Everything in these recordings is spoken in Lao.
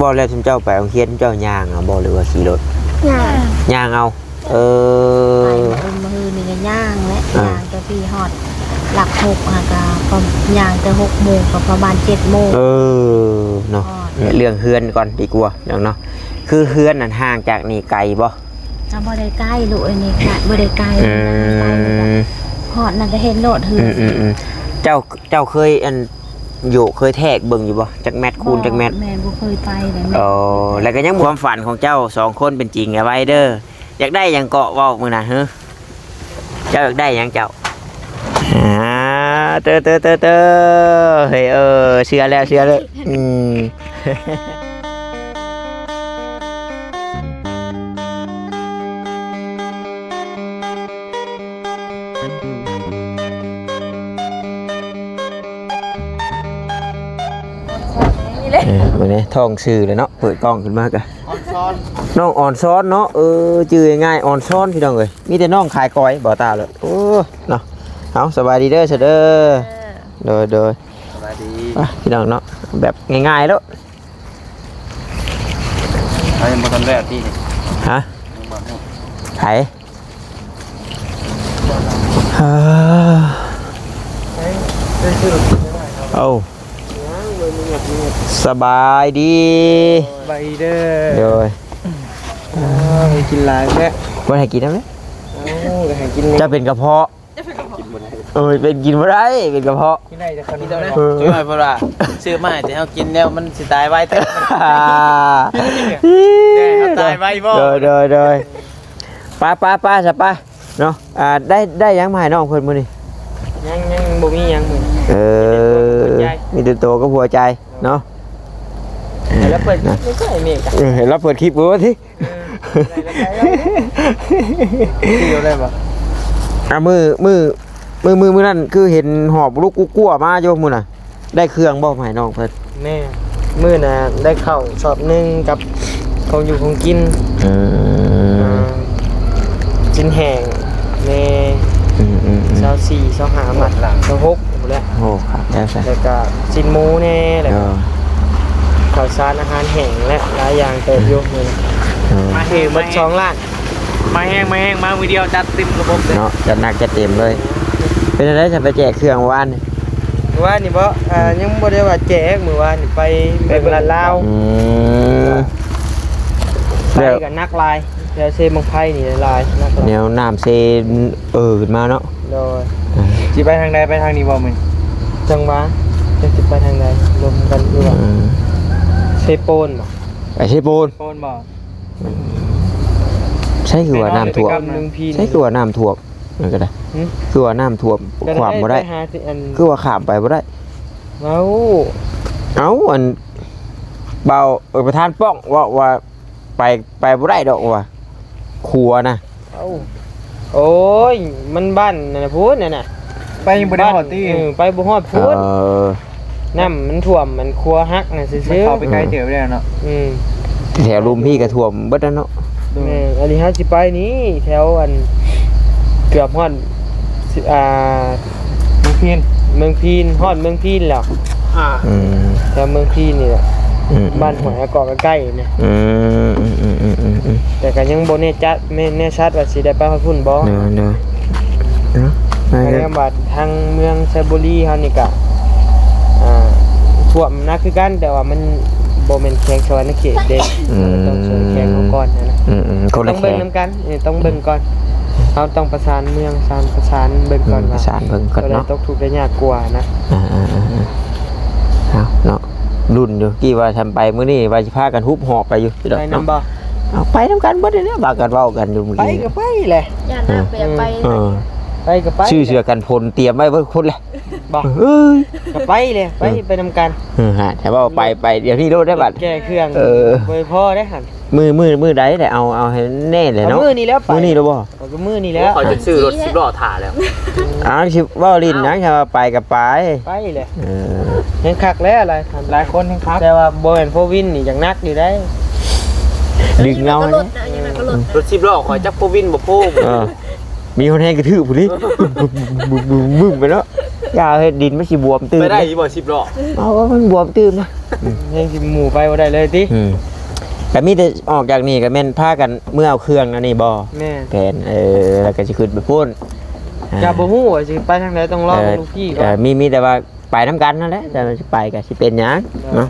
ບໍ່ແລ້ວ ຊຸມເຈົ້າໄປໂຮງຮຽນ ເຈົ້າຍ່າງເອົາບໍ່ ຫຼືວ່າຂີ່ລົດ? ຍ່າງ ຍ່າງເອົາ. ເອີ ໄປມື້ອື່ນນີ້ກໍຍ່າງແຫຼະ ອ່າ ຍ່າງແຕ່ພີ້ຮອດຫຼັກຫົກ ຫາກະ ຍ່າງແຕ່ຫົກໂມງ ກໍປະມານເຈັດໂມງ. ເອີ ເນາະ ຮອດ ເລື່ອງເຮືອນກ່ອນດີກວ່າເນາະ. ຄືເຮືອນນັ້ນຫ່າງຈາກນີ້ໄກບໍ່? ກໍບໍ່ໄດ້ໃກ້ລູກເອີຍ ນີ້ກະບໍ່ໄດ້ໃກ້ ອືມ ໄປນີ້ກະຮອດນັ້ນກໍເຫັນໂລດເຮືອນ. ອືມໆໆ ເຈົ້າ ເຈົ້າເຄີຍ ອັນ ໂຢ ເຄີຍແທກເບິ່ງຢູ່ບໍ່ ຈັກແມັດຄູນຈັກແມັດ? ແມ່ບໍ່ເຄີຍໄປເລີຍ. ອໍ ແລ້ວກໍຍັງ ຄວາມຝັນຂອງເຈົ້າສອງຄົນເປັນຈິງແລ້ວໄວເດີ. ຢາກໄດ້ຫຍັງເກາະ ເວົ້າມື້ນັ້ນເຮີ? ເຈົ້າຢາກໄດ້ຫຍັງເຈົ້າ? ອ່າ ເຕີໆໆໆ ເຮີ້ຍ ເອີ ເຊື່ອແລ້ວ ເຊື່ອແລ້ວ ອືມ. ນີ້ແຫຼະ ເອີ ເບິ່ງແດ່ ທ້ອງຊື່ເລີຍເນາະ ເປີດກ້ອງຂຶ້ນມາກະ ອ່ອນຊອນ ນ້ອງອ່ອນຊອນເນາະ. ເອີ ຈື່ງ່າຍໆ ອ່ອນຊອນ ພີ່ນ້ອງເອີຍ ມີແຕ່ນ້ອງຂາຍກ້ອຍບໍ່ຕາເລີຍ. ໂອ້ ເນາະ ເອົາ ສະບາຍດີເດີ ເຊີເດີ. ເອີ ໂດຍໆ ສະບາຍດີ ອ່ະ ພີ່ນ້ອງເນາະ ແບບງ່າຍໆໂລດ. ເຮົາຍັງບໍ່ທັນແລ້ວຕິ ຮະ ຍັງບໍ່ຮູ້ ໃຜ? ເອີ ເອົ້າ ສະບາຍດີ ສະບາຍດີເດີ. ໂດຍ ເອີ ກິນຫຼາຍແທ້ ບໍ່ໃຫ້ກິນນຳເດ້. ເອົ້າ ກໍໃຫ້ກິນ ເຈົ້າເປັນກະເພາະ. ເອີຍ ເປັນກິນບໍ່ໄດ້ ເປັນກະເພາະ ກິນໄດ້ແຕ່ຂະໜົມ. ເອີ ເອີ ເພິ່ນວ່າຊື້ມາໃຫ້ແຕ່ເຮົາກິນແລ້ວມັນຊິຕາຍໄວແທ້ ແຕ່ເຮົາຕາຍໄວບໍ່? ໂດຍ ໂດຍ ໂດຍ ໄປໆໆ ຊະໄປເນາະ. ອ່າ ໄດ້ ໄດ້ຫຍັງມາໃຫ້ນ້ອງເພິ່ນມື້ນີ້? ຍັງ ຍັງບໍ່ມີຫຍັງມື້ນີ້. ເອີ ມີແຕ່ໂຕກັບຫົວໃຈເນາະ. ໃຫ້ລາວເປີດຄລິບ ເອີ ໃຫ້ລາວເປີດຄລິບ ໂອ້ ຕິ ເອີ ໄດ້ແລ້ວ ໄດ້ແລ້ວ ທີ່ຢູ່ໄດ້ບໍ່? ອ່າ ມື້ ມື້ ມື້ ມື້ ມື້ນັ້ນຄືເຫັນຫອບລຸກກຸກກົວມາຢູ່ມື້ນະ ໄດ້ເຄື່ອງບໍ່ມາໃຫ້ນ້ອງເພິ່ນ? ແມ່ນ ມື້ນະໄດ້ເຂົ້າຊອບໜຶ່ງກັບຂອງຢູ່ຂອງກິນ ອືມ ອ່າ ຊີ້ນແຫ້ງແດ່ ອືມໆໆ ຊາວສີ່ ຊາວຫ້າມັດ ຊາວຫົກ ພຸ້ນແຫຼະ. ໂອ້ ຄັກແທ້ຊະ ແລ້ວກະຊີ້ນໝູແດ່ ແລ້ວກະ ເອີ ເຂົ້າສານອາຫານແຫ້ງ ແລະ ຫຼາຍຢ່າງເຕີບຢູ່ມື້ນີ້ ເອີ ມາແຮງ ໝົດສອງລ້ານ ມາແຮງ ມາແຮງ ມາມື້ດຽວຈັດເຕັມລະບົບເລີຍເນາະ ຈັດໜັກຈັດເຕັມເລີຍ. ເປັນຈັ່ງໃດຊະ ໄປແຈກເຄື່ອງວານນີ້? ວານນີ້ບໍ່ ອ່າ ຍັງບໍ່ໄດ້ວ່າແຈກ ມື້ວານນີ້ໄປເບິ່ງລາດລາວ ອືມ ໄປກໍໜັກຫຼາຍ ແຖວເຊບັ້ງໄຟນີ້ຫຼາຍ ໜັກຫຼາຍ ແນວນ້ຳເຊ ເອີ ຂຶ້ນມາເນາະ. ໂດຍ ອ່າ ຊິໄປທາງໃດ? ໄປທາງນີ້ບໍ່ມື້? ຈັງຫວະ ຈັກຊິໄປທາງໃດ ລົມກັນຢູ່ຫວະ ອືມ ເຊໂປນບໍ່? ໄປເຊໂປນ ໂປນບໍ່? ໃສຄືວ່ານ້ຳຖ້ວມ ເມືອງພີນ ໃສຄືວ່ານ້ຳຖ້ວມ ມັນກໍໄດ້ ຫຶ? ຄືວ່ານ້ຳຖ້ວມ ຂ້າມບໍ່ໄດ້ ຄືວ່າຂ້າມໄປບໍ່ໄດ້. ເວົ້າ ເອົ້າ ອັນ ເບົາ ເອີ ປະທານປ້ອງເວົ້າວ່າ ໄປ ໄປບໍ່ໄດ້ດອກວ່າ ຂົວນະ. ເອົ້າ ໂອ້ຍ ມັນບ້ານນັ້ນນະພຸ້ນນັ້ນນະ ໄປຍັງບໍ່ໄດ້ຮອດຕິ ເອີ ໄປບໍ່ຮອດພຸ້ນ ເອີ ນ້ຳມັນຖ້ວມ ມັນຂົວຫັກນະຊື່ໆ ມັນເຂົ້າໄປໄກເຕີບແລ້ວເນາະ ອືມ ແຖວລຸ່ມພີ້ກໍຖ້ວມເບິດແລ້ວເນາະ. ແມ່ນ ອັນນີ້ເຮົາຊິໄປນີ້ ແຖວອັນ ເກືອບຮອດ ອ່າ ເມືອງພີນ ເມືອງພີນ ຮອດເມືອງພີນແລ້ວ ອ່າ ອືມ ແຖວເມືອງພີນນີ້ແຫຼະ ອືມ ບ້ານຫ້ວຍອາກອກໃກ້ໆນະ ອືມ ອືມໆໆໆ ແຕ່ກໍຍັງບໍ່ແນ່ຈັດ ແມ່ນແນ່ຊັດວ່າຊິໄດ້ໄປຮອດພຸ້ນບໍ່ ໂດຍໆ ເນາະ ກໍແນວວ່າທາງເມືອງໄຊບູລີເຮົານີ້ກໍ ອ່າ ຖ້ວມໜັກຄືກັນ ແຕ່ວ່າມັນບໍ່ແມ່ນແຂວງສະຫວັນນະເຂດເດ້ ອືມ ຕ້ອງຊ່ວຍແຂວງເຮົາກ່ອນນະ ອືມໆ ຄົນລະແຂວງ ຕ້ອງເບິ່ງນຳກັນ ເອີ ຕ້ອງເບິ່ງກ່ອນ ເຮົາຕ້ອງປະສານເມືອງ ສານ ປະສານເບິ່ງກ່ອນ ອືມ ວ່າ ປະສານເບິ່ງກ່ອນເນາະ ຕົກທຸກໄດ້ຍາກກວ່ານະ ອ່າໆໆ ເອົາເນາະ ລຸ້ນຢູ່ ກີ້ວ່າທຳໄປມື້ນີ້ວ່າຊິພາກັນຮຸບຫອບໄປຢູ່ ໄປນຳບໍ່? ເອົາ ໄປນຳກັນເບິດນີ້ແຫຼະ ວ່າກັນເວົ້າກັນຢູ່ມື້ກີ້ ໄປກໍໄປແຫຼະ ຢ້ານນາງບໍ່ຢາກໄປ ເອີ ໄປກໍໄປ ຊື້ເສື້ອກັນຝົນຕຽມໄວ້ເບິດຄົນແຫຼະ ບໍ່ ເອີຍ ກໍໄປແຫຼະ ໄປ ເອີ ໄປນຳກັນ ເອີ ຫາ ຖ້າເວົ້າໄປ ໄປດຽວນີ້ໂລດໄດ້ບັດ ແກ້ເຄື່ອງ ເອີ ບໍ່ພໍເດ້ຫັ້ນ ມື້ ມື້ ມື້ໃດແຫຼະ ເອົາ ເອົາໃຫ້ແນ່ແຫຼະເນາະ ມື້ນີ້ແລ້ວໄປ ມື້ນີ້ແລ້ວບໍ່? ກໍມື້ນີ້ແຫຼະ ຂ້ອຍຈະຊື້ລົດສິບລໍ້ຖ້າແລ້ວ ອ້າວ ຊິເວົ້າຫຼິ້ນຫຍັງ ຖ້າວ່າໄປກໍໄປ ໄປແຫຼະ ເອີ ແຮງຄັກແຫຼະ ຫຼາຍ ຫຼາຍຄົນແຮງຄັກ ແຕ່ວ່າບໍ່ແມ່ນໂຟວິນນີ້ຍັງໜັກຢູ່ໄດ໋ ດຶງເອົາ ກໍລົດນະ ຍັງໜັກກໍລົດນະ ລົດສິບລໍ້ຂ້ອຍຈັກໂຟວິນບໍ່ໂພ ເອີ ມີຮອດແຮງກະຖືກພຸ້ນເດ້ ບຶ້ມໆໆໆໄປເນາະ. ຢ່າເຮັດ ດິນມັນຊິບວມຕື່ມ ໄປໄດ້ຢູ່ບໍ່ ສິບລໍ້? ເອົາ ມັນບວມຕື່ມນະ. ອືມ ແຮງຊິໝູ່ໄປບໍ່ໄດ້ເລີຍຕິ? ອືມ ກະມີແຕ່ອອກຈາກນີ້ກະແມ່ນພາກັນເມືອເອົາເຄື່ອງແນວນີ້ບໍ່? ແມ່ນ ແຜນ ເອີ ແລ້ວກະຊິຂຶ້ນໄປພຸ້ນ. ອ່າ ກະບໍ່ຮູ້ວ່າຊິໄປທາງໃດ ຕ້ອງລອ ເອີ ເບິ່ງລູກພີ່ກ່ອນ. ເອີ ມີ ມີແຕ່ວ່າ ໄປນຳກັນຫັ້ນແຫຼະ ແຕ່ວ່າຊິໄປກໍຊິເປັນຫຍັງເນາະ. ໂດຍ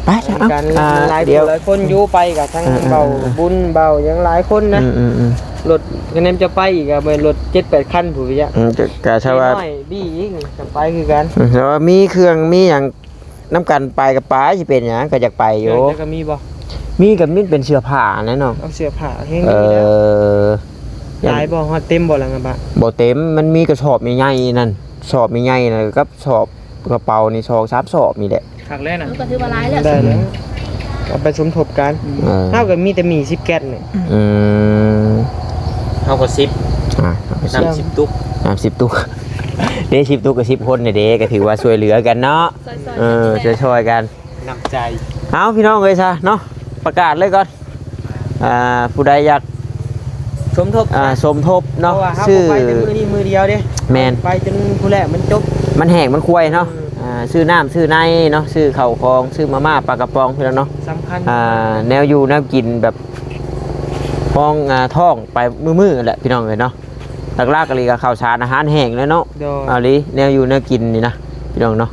ໄປຊະ ເອົາ ນຳກັນ ອ່າ ຫຼາຍຜູ້ຫຼາຍຄົນຢູ່ ໄປກໍທັງ ເອີ ເອີ ເບົາບຸນ ເບົາຫຍັງຫຼາຍຄົນນະ. ອືມໆໆ ລົດ ຄະແນນຈະໄປອີກກໍແມ່ນລົດເຈັດແປດຄັນພຸ້ນ ອືມ ກໍ ກໍຊະວ່າ ນ້ອຍບີອີກນີ້ກໍໄປຄືກັນ. ອືມ ແຕ່ວ່າມີເຄື່ອງມີຫຍັງ ນຳກັນໄປກໍໄປ ຊິເປັນຫຍັງ ກໍຢາກໄປຢູ່. ເຄື່ອງເຈົ້າກໍມີບໍ່? ມີກໍມີ ເປັນເສື້ອຜ້າຫັ້ນແຫຼະນ້ອງ. ເອົາເສື້ອຜ້າແຮງ ເອີ ດີແລ້ວ. ຫຼາຍບໍ່? ຮອດເຕັມບໍ່ຫຼັງກະບະ? ບໍ່ເຕັມ ມັນມີກະສອບໃຫຍ່ໆນັ້ນ ສອບໃຫຍ່ໆນັ້ນ ກັບສອບກະເປົານີ້ ສອງສາມສອບນີ້ແຫຼະ. ຄັກແລ້ວນະ ມັນກໍຖືວ່າຫຼາຍແລ້ວ ໄດ້ແລ້ວ ເອົາໄປສົມທົບກັນ. ເອີ ເຮົາກໍມີແຕ່ມີສິບແກັດນີ້. ອືມ ເຮົາກໍສິບ ອ່າ ເຮົາກໍສິບ ນ້ຳສິບຕຸກ ນ້ຳສິບຕຸກ ເດ້ ສິບຕຸກກໍສິບຄົນນີ້ເດ້ ກໍຖືວ່າຊ່ວຍເຫຼືອກັນເນາະ. ຊ່ອຍໆ ເອີ ກັນແຫຼະ ຊ່ອຍໆກັນ ນ້ຳໃຈ. ເອົາ ພີ່ນ້ອງເອີຍຊະເນາະ ປະກາດເລີຍກ່ອນ. ອ່າ ຜູ້ໃດຢາກສົມທົບ ອ່າ ນະ ສົມທົບເນາະ ເພາະວ່າເຮົາ ຊື້ ບໍ່ໄປແຕ່ມື້ນີ້ມື້ດຽວເດ້. ແມ່ນ ໄປຈົນຜູ້ແລກມັນຈົບ ມັນແຫ້ງມັນຄວາຍເນາະ. ອືມ ອ່າ ຊື້ນ້ຳຊື້ໃນເນາະ ຊື້ເຂົ້າຂອງ ຊື້ມາມ່າປາກະປ໋ອງ ພີ່ນ້ອງເນາະ. ສຳຄັນ ອ່າ ແນວຢູ່ແນວກິນແບບຮອງ ອ່າ ທ້ອງໄປມື້ໆແຫຼະ ພີ່ນ້ອງເອີຍເນາະ. ຫຼັກໆອີ່ຫຼີກໍເຂົ້າສານອາຫານແຫ້ງແຫຼະເນາະ. ໂດຍ ອີ່ຫຼີ ແນວຢູ່ແນວກິນນີ້ນະ ພີ່ນ້ອງເນາະ.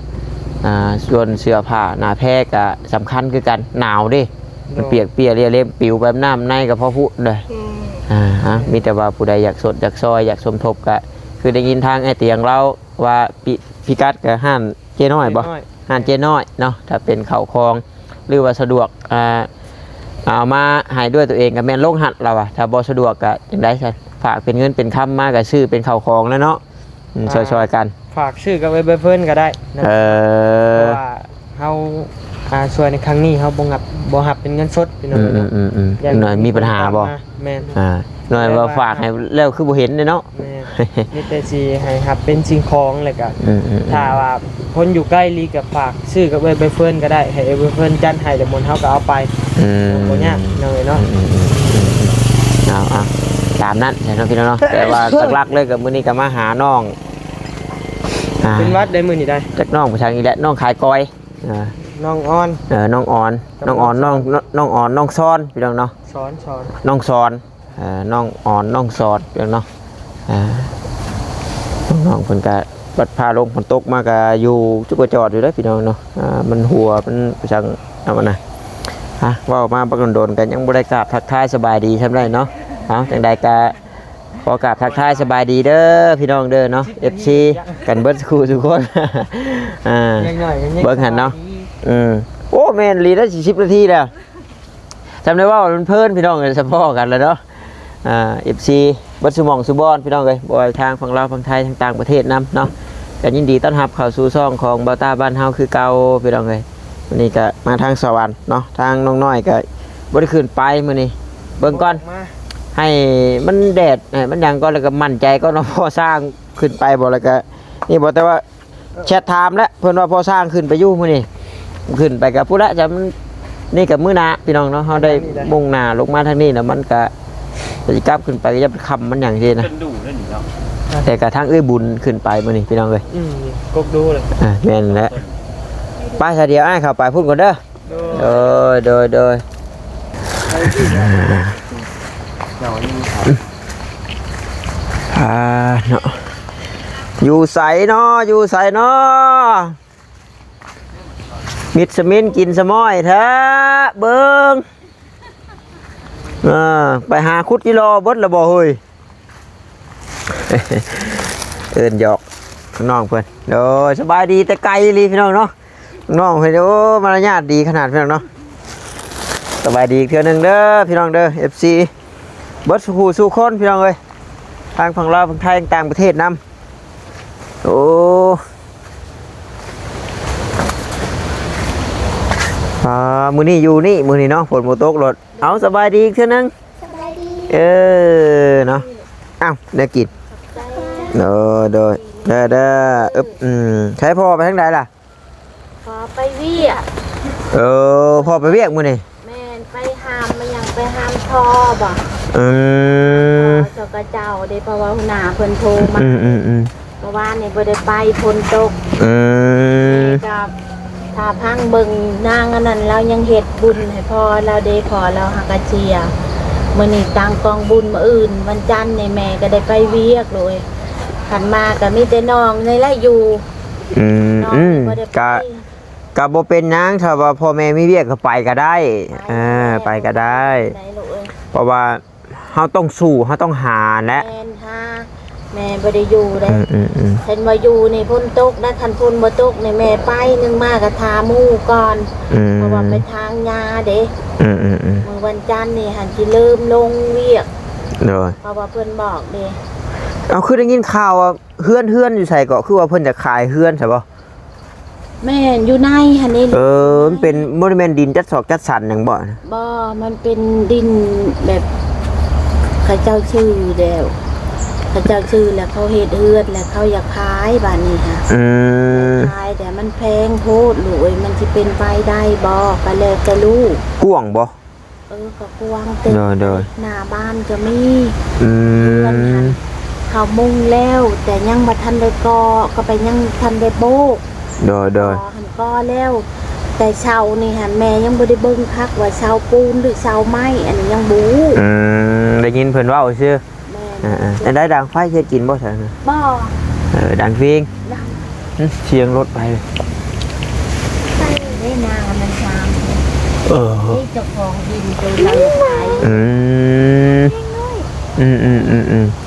ອ່າ ສ່ວນເສື້ອຜ້າໜ້າແພກໍສຳຄັນຄືກັນ ໜາວເດ້. ໂດຍ ມັນປຽກເປຍເລຍ ເລັບປິວໄປ ນ້ຳໃນກໍພໍພຸເດ້. ອືມ ອ່າ ອ່າ ມີແຕ່ວ່າຜູ້ໃດຢາກສົດຢາກຊ່ອຍ ຢາກສົມທົບ ກໍຄືໄດ້ຍິນທາງອ້າຍຕຽງລາວວ່າ ພິ ພິກັດກໍຮ້ານເຈ້ນ້ອຍບໍ່? ເຈ້ນ້ອຍ ຮ້ານເຈ້ນ້ອຍເນາະ. ຖ້າເປັນເຂົ້າຂອງ ຫຼືວ່າສະດວກ ອ່າ ເອົາມາໃຫ້ດ້ວຍຕົວເອງກໍແມ່ນລົງຫັ້ນລາວວ່າ. ຖ້າບໍ່ສະດວກກໍຈັ່ງໃດຊັ້ນ ຝາກເປັນເງິນເປັນຄຳມາກໍຊື້ເປັນເຂົ້າຂອງແລ້ວເນາະ. ອືມ ອ່າ ຊ່ອຍໆກັນ ຝາກຊື້ກັບເອື້ອຍໃບເຟີນກໍໄດ້ເນາະ. ເອີ ເພາະວ່າເຮົາ ອ່າ ຊ່ວຍໃນຄັ້ງນີ້ເຮົາບໍ່ຮັບ ບໍ່ຮັບເປັນເງິນສົດ ພີ່ນ້ອງເອີຍເນາະ. ອືມໆໆ ຢ້ານ ໜ້ອຍມີບັນຫາບໍ່? ແມ່ນ ອ່າ ໜ້ອຍວ່າ ແຕ່ວ່າ ຝາກໃຫ້ແລ້ວຄືບໍ່ເຫັນເດ້ເນາະ. ແມ່ນ ມີແຕ່ຊິໃຫ້ຮັບເປັນສິ່ງຂອງ ແລ້ວກະ ອືມໆໆ ຖ້າວ່າຄົນຢູ່ໃກ້ລີກະຝາກຊື້ກັບເອື້ອຍໃບເຟີນກໍໄດ້ ໃຫ້ເອື້ອຍໃບເຟີນຈັດໃຫ້ ແລ້ວໝົດເຮົາກໍເອົາໄປ. ອືມ ບໍ່ຍາກເນາະ ເອີຍເນາະ. ອືມໆໆ ເອົາໆ ຕາມນັ້ນເນາະ ພີ່ນ້ອງເນາະ. ແຕ່ວ່າຫຼັກໆເລີຍກໍມື້ນີ້ກໍມາຫານ້ອງ ອ່າ ເປັນຫວັດໄດ້ມື້ນີ້ໄດ້ ຈັກນ້ອງໄປທາງນີ້ແຫຼະ ນ້ອງຂາຍກ້ອຍ. ອ່າ ນ້ອງອອນ ເອີ ນ້ອງອອນ ນ້ອງອອນ ນ້ອງ ນ້ອງອອນ ນ້ອງຊອນ ພີ່ນ້ອງເນາະ. ສອນ ສອນ ນ້ອງສອນ ເອີ ນ້ອງອອນ ນ້ອງສອນ ພີ່ນ້ອງເນາະ. ອ່າ ນ້ອງໆເພິ່ນກະບັດພາລົງຝົນຕົກມາກະຢູ່ຈຸກກະຈອດຢູ່ເດ້ ພີ່ນ້ອງເນາະ. ອ່າ ມັນຫົວ ມັນໄປທາງນັ້ນນະ. ອ່ະ ເວົ້າມາບັກດົນໆ ກະຍັງບໍ່ໄດ້ກາບທັກທາຍສະບາຍດີຊ່ຳໃດເນາະ. ເອົາ ຈັ່ງໃດກະ ຂໍກາບທັກທາຍສະບາຍດີເດີພີ່ນ້ອງເດີເນາະ ເອັຟຊີ ກັນເບິດສູ່ຜູ້ສູ່ຄົນ. ອ່າ ເບິ່ງຫັ້ນເນາະ. ອືມ ໂອ້ ແມ່ນອີ່ຫຼີໄດ໋ ສິບນາທີແລ້ວ. ຈຳໄດ້ເວົ້າມັນເພີນພີ່ນ້ອງເອີຍ ສະພໍ້ກັນແລ້ວເນາະ. ອ່າ ເອັຟຊີ ເບິດສູ່ໝ່ອງສູ່ບ່ອນພີ່ນ້ອງເອີຍ ບໍ່ວ່າທາງຝັ່ງລາວ ຝັ່ງໄທ ທາງຕ່າງປະເທດນຳເນາະ ກໍຍິນດີຕ້ອນຮັບເຂົ້າສູ່ຊ່ອງຂອງບ່າວຕ້າບ້ານເຮົາຄືເກົ່າພີ່ນ້ອງເອີຍ. ມື້ນີ້ກໍມາທາງສະຫວັນເນາະ ທາງນ້ອງນ້ອຍກໍບໍ່ໄດ້ຂຶ້ນໄປມື້ນີ້ ເບິ່ງກ່ອນ ໃຫ້ມັນແດດ ໃຫ້ມັນຫຍັງກ່ອນ ແລ້ວກໍໝັ້ນໃຈກ່ອນວ່າພໍ່ຊ້າງຂຶ້ນໄປບໍ່ ແລ້ວກໍນີ້ບໍ່ ແຕ່ວ່າແຊັດຖາມແລ້ວ ເພິ່ນວ່າພໍ່ຊ້າງຂຶ້ນໄປຢູ່ມື້ນີ້ ຂຶ້ນໄປກໍພຸ້ນລະ ຈະ ນີ້ກໍມື້ໜ້າພີ່ນ້ອງເນາະ ເຮົາໄດ້ມຸ່ງໜ້າລົງມາທາງນີ້ແລ້ວ ມັນກໍ ຊິກັບຂຶ້ນໄປກໍຢ່າໄປຄ້ຳມັນຫຍັງຊີ້ນະ ເປັນດູ່ເດ້ນີ້ເນາະ. ແຕ່ກະທາງເອື້ອຍບຸນຂຶ້ນໄປມື້ນີ້ພີ່ນ້ອງເອີຍ ອືມ ກົກດູເລີຍ ອ່າ ແມ່ນແຫຼະ. ໄປຊະ ດຽວອ້າຍເຂົ້າໄປພຸ້ນກ່ອນເດີ. ໂດຍ ໂດຍ ໂດຍ ໂດຍ. ອ່າ ເນາະ ຢູ່ໃສເນາະ ຢູ່ໃສເນາະ? ມິດສະມິນກິນສະມ້ອຍແທ້ ເບິ່ງ ເອີ ໄປຫາຂຸດອີ່ຫຼໍ່ເບິດລະບໍ່ເຮີ້ຍ? ເອີ້ນຫຍອກນ້ອງເພິ່ນ. ໂດຍ ສະບາຍດີແຕ່ໄກອີ່ຫຼີພີ່ນ້ອງເນາະ ນ້ອງເພິ່ນ. ໂອ້ ມາລະຍາດດີຂະໜາດພີ່ນ້ອງເນາະ. ສະບາຍດີອີກເທື່ອໜຶ່ງເດີພີ່ນ້ອງເດີ ເອັຟຊີ ເບິດສູ່ຜູ້ສູ່ຄົນພີ່ນ້ອງເອີຍ ທາງຝັ່ງລາວ ຝັ່ງໄທ ຕ່າງປະເທດນຳ. ໂອ້ ອ່າ ມື້ນີ້ຢູ່ນີ້ ມື້ນີ້ເນາະ ຝົນບໍ່ຕົກໂລດ. ເອົາ ສະບາຍດີອີກເທື່ອໜຶ່ງ ສະບາຍດີ ເອີ ເນາະ. ເອົ້າ ແນວກິນ ໂດຍ ໂດຍ ເດີ ເດີ ອຶບ ອືມ ໃສພໍ່ໄປທາງໃດລະ? ພໍ່ໄປວຽກ ເອີ ພໍ່ໄປວຽກມື້ນີ້. ແມ່ນ ໄປຫາມ ມາຫຍັງ ໄປຫາມທໍ່ບໍ່? ເອີ ຂໍເຈົ້າເຈົ້າເດ້ ເພາະວ່າຫົວໜ້າເພິ່ນໂທມາ ອືມໆໆ ເມື່ອວານນີ້ບໍ່ໄດ້ໄປ ຝົນຕົກ ເອີ ແມ່ກໍຖ້າພັງເບິ່ງນາງອັນນັ້ນ ລາວຍັງເຮັດບຸນໃຫ້ພໍ່ລາວເດ້ ພໍ່ລາວຫາກະເສຍ. ມື້ນີ້ຕັ້ງກອງບຸນ ມື້ອື່ນວັນຈັນນີ້ແມ່ກໍໄດ້ໄປວຽກໂລຍ ຄັນມາກໍມີແຕ່ນ້ອງນີ້ແຫຼະຢູ່ ອືມ ນ້ອງ ອືມ ບໍ່ໄດ້ໄປ ກະ ກະບໍ່ເປັນຫຍັງ ຖ້າວ່າພໍ່ແມ່ມີວຽກກໍໄປກໍໄດ້ ໄປ ເອີ ໄປກໍໄດ້ ໄດ້ລູກເອີຍ ເພາະວ່າເຮົາຕ້ອງສູ້ ເຮົາຕ້ອງຫາແຫຼະ ແມ່ນຫາ ແມ່ບໍ່ໄດ້ຢູ່ເດ້ ອືມໆໆ ຄັນວ່າຢູ່ນີ້ຝົນຕົກນະ ຄັນຝົນບໍ່ຕົກນີ້ແມ່ໄປ ໜຶ່ງມາກໍຖ້າໝູ່ກ່ອນ ອືມ ເພາະວ່າໄປຖາງຫຍ້າເດ້ ອືມໆໆ ມື້ວັນຈັນນີ້ຫັ້ນຊິເລີ່ມລົງວຽກ ໂດຍ ເພາະວ່າເພິ່ນບອກເດ້ ເອົາ ຄືໄດ້ຍິນຂ່າວວ່າ ເຮືອນ ເຮືອນຢູ່ໃສເກາະ ຄືວ່າເພິ່ນຈະຂາຍເຮືອນໃຊ່ບໍ່? ແມ່ນ ຢູ່ໃນຫັ້ນເດ້ ເອີ ມັນເປັນ ບໍ່ໄດ້ແມ່ນດິນຈັດຊອກຈັດສັນຫຍັງບໍ່? ບໍ່ ມັນເປັນດິນແບບ ເຂົາເຈົ້າຊື້ແລ້ວ ເຂົາເຈົ້າຊື້ແລ້ວ ເຂົາເຮັດເຮືອນແລ້ວ ເຂົາຢາກຂາຍບາດນີ້ຫະ ອືມ ຂາຍ ແຕ່ມັນແພງໂພດລູກເອີຍ ມັນຊິເປັນໄປໄດ້ບໍ່? ກໍແລ້ວແຕ່ລູກ ກວ້າງບໍ່? ເອີ ກໍກວ້າງເຕີບ ໂດຍໆ ໜ້າບ້ານກໍມີ ອືມ ເຮືອນຫັ້ນເຂົາມຸງແລ້ວ ແຕ່ຍັງບໍ່ທັນໄດ້ກໍ່ ກໍໄປຍັງທັນໄດ້ໂບກ ໂດຍໆ ກໍ່ຫັ້ນກໍ່ແລ້ວ ແຕ່ເສົານີ້ຫັ້ນແມ່ຍັງບໍ່ໄດ້ເບິ່ງຄັກວ່າເສົາປູນ ຫຼື ເສົາໄມ້ ອັນນີ້ຍັງບໍ່ຮູ້ ອືມ ໄດ້ຍິນເພິ່ນເວົ້າຊື່ ແມ່ນ ເອີໆ ອັນໃດດັງໄຟເຮັດກິນບໍ່ຊັ້ນ? ບໍ່ ເອີ ດັງຟີງ ດັງ ຫຶ ສຽງລົດໃຜ? ໃຜເດ້ນາງອັນນັ້ນຊາມ ເອີ ເດ້ເຈົ້າຂອງດິນໂຕນັ້ນຂາຍ ອືມ ອືມໆໆ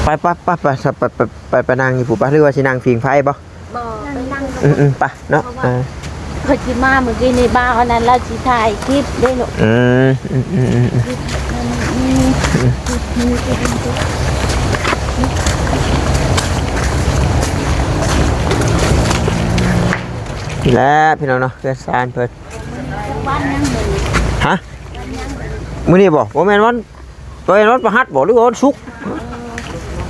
ໆ ໄປໆໆ ໄປ ໄປ ໄປ ໄປ ໄປນັ່ງຢູ່ພຸ້ນປະ ຫຼືວ່າຊິນັ່ງຜິງໄຟບໍ່? ບໍ່ ໄປນັ່ງ ອືມໆ ໄປເນາະ ເອີ ເພິ່ນຊິມາມື້ກີ້ນີ້ ບ່າວອັນນັ້ນລາວຊິຖ່າຍຄລິບເດ້ລູກ ອືມ ອືມໆໆ ນີ້ແຫຼະພີ່ນ້ອງເນາະ ເຮືອນຊານເພິ່ນ ວັນຫຍັງມື້ນີ້ ຮະ? ມື້ນີ້ບໍ່? ບໍ່ແມ່ນວັນ ເປັນວັນພະຫັດບໍ່ ຫຼືວ່າວັນສຸກ?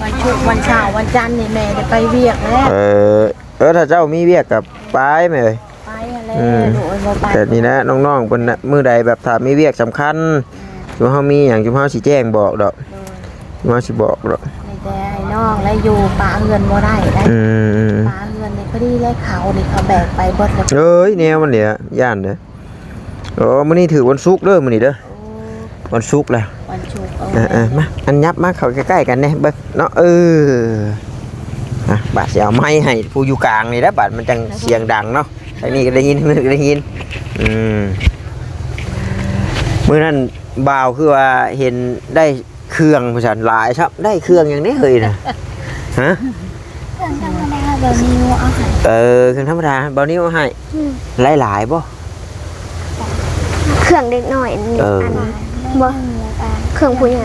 ວັນສຸກ ວັນເສົາ ວັນຈັນນີ້ແມ່ໄດ້ໄປວຽກແລ້ວ ເອີ ເອີ ຖ້າເຈົ້າມີວຽກກໍໄປແມ່ເອີຍ ໄປຫັ້ນແຫຼະ ອືມ ລູກເອີຍ ບໍ່ໄປ ແບບນີ້ນະ ນ້ອງໆເພິ່ນນະ ມື້ໃດແບບຖ້າມີວຽກສຳຄັນ ແມ່ນ ຊຸມເຮົາມີຫຍັງ ຊຸມເຮົາຊິແຈ້ງບອກດອກ ໂດຍ ຊຸມເຮົາຊິບອກດອກ ມີແຕ່ອ້າຍນ້ອງແລະຢູ່ ປະເຮືອນບໍ່ໄດ້ເດ້ ອືມ ປະເຮືອນນີ້ພໍດີແລ້ວ ເຂົານີ້ເຂົາແບກໄປເບິດແລ້ວ ເອີຍ ແນວມັນນີ້ຢ້ານເດີ້ ໂອ້ ມື້ນີ້ຖືກວັນສຸກເດີ້ ມື້ນີ້ເດີ້ ໂອ້ ວັນສຸກແລ້ວ ວັນສຸກ ເອີ ເອີ ເອີ ມາ ອັນຫຍັບມາເຂົ້າໃກ້ໆກັນແດ່ ເບິ່ງເນາະ ເອີ ອ່ະ ບາດຊິເອົາໄມໃຫ້ຜູ້ຢູ່ກາງນີ້ແຫຼະ ບາດມັນຈັ່ງສຽງດັງເນາະ ທາງນີ້ກໍໄດ້ຍິນ ທາງນັ້ນກໍໄດ້ຍິນ ອືມ ມື້ນັ້ນບ່າວຄືວ່າເຫັນໄດ້ ເຄື່ອງວ່າຊັ້ນ ຫຼາຍຊ້ຳ ໄດ້ເຄື່ອງຫຍັງເດ້ເຮີ້ຍນະ ຮະ? ເຄື່ອງທຳມະດາ ບ່າວນິວເອົາໃຫ້ ເອີ ເຄື່ອງທຳມະດາ ບ່າວນິວເອົາໃຫ້ ອືມ ຫຼາຍໆບໍ່? ເຄື່ອງເດັກນ້ອຍອັນນີ້ ເອີ ອັນບໍ່ ເຄື່ອງຜູ້ໃຫຍ່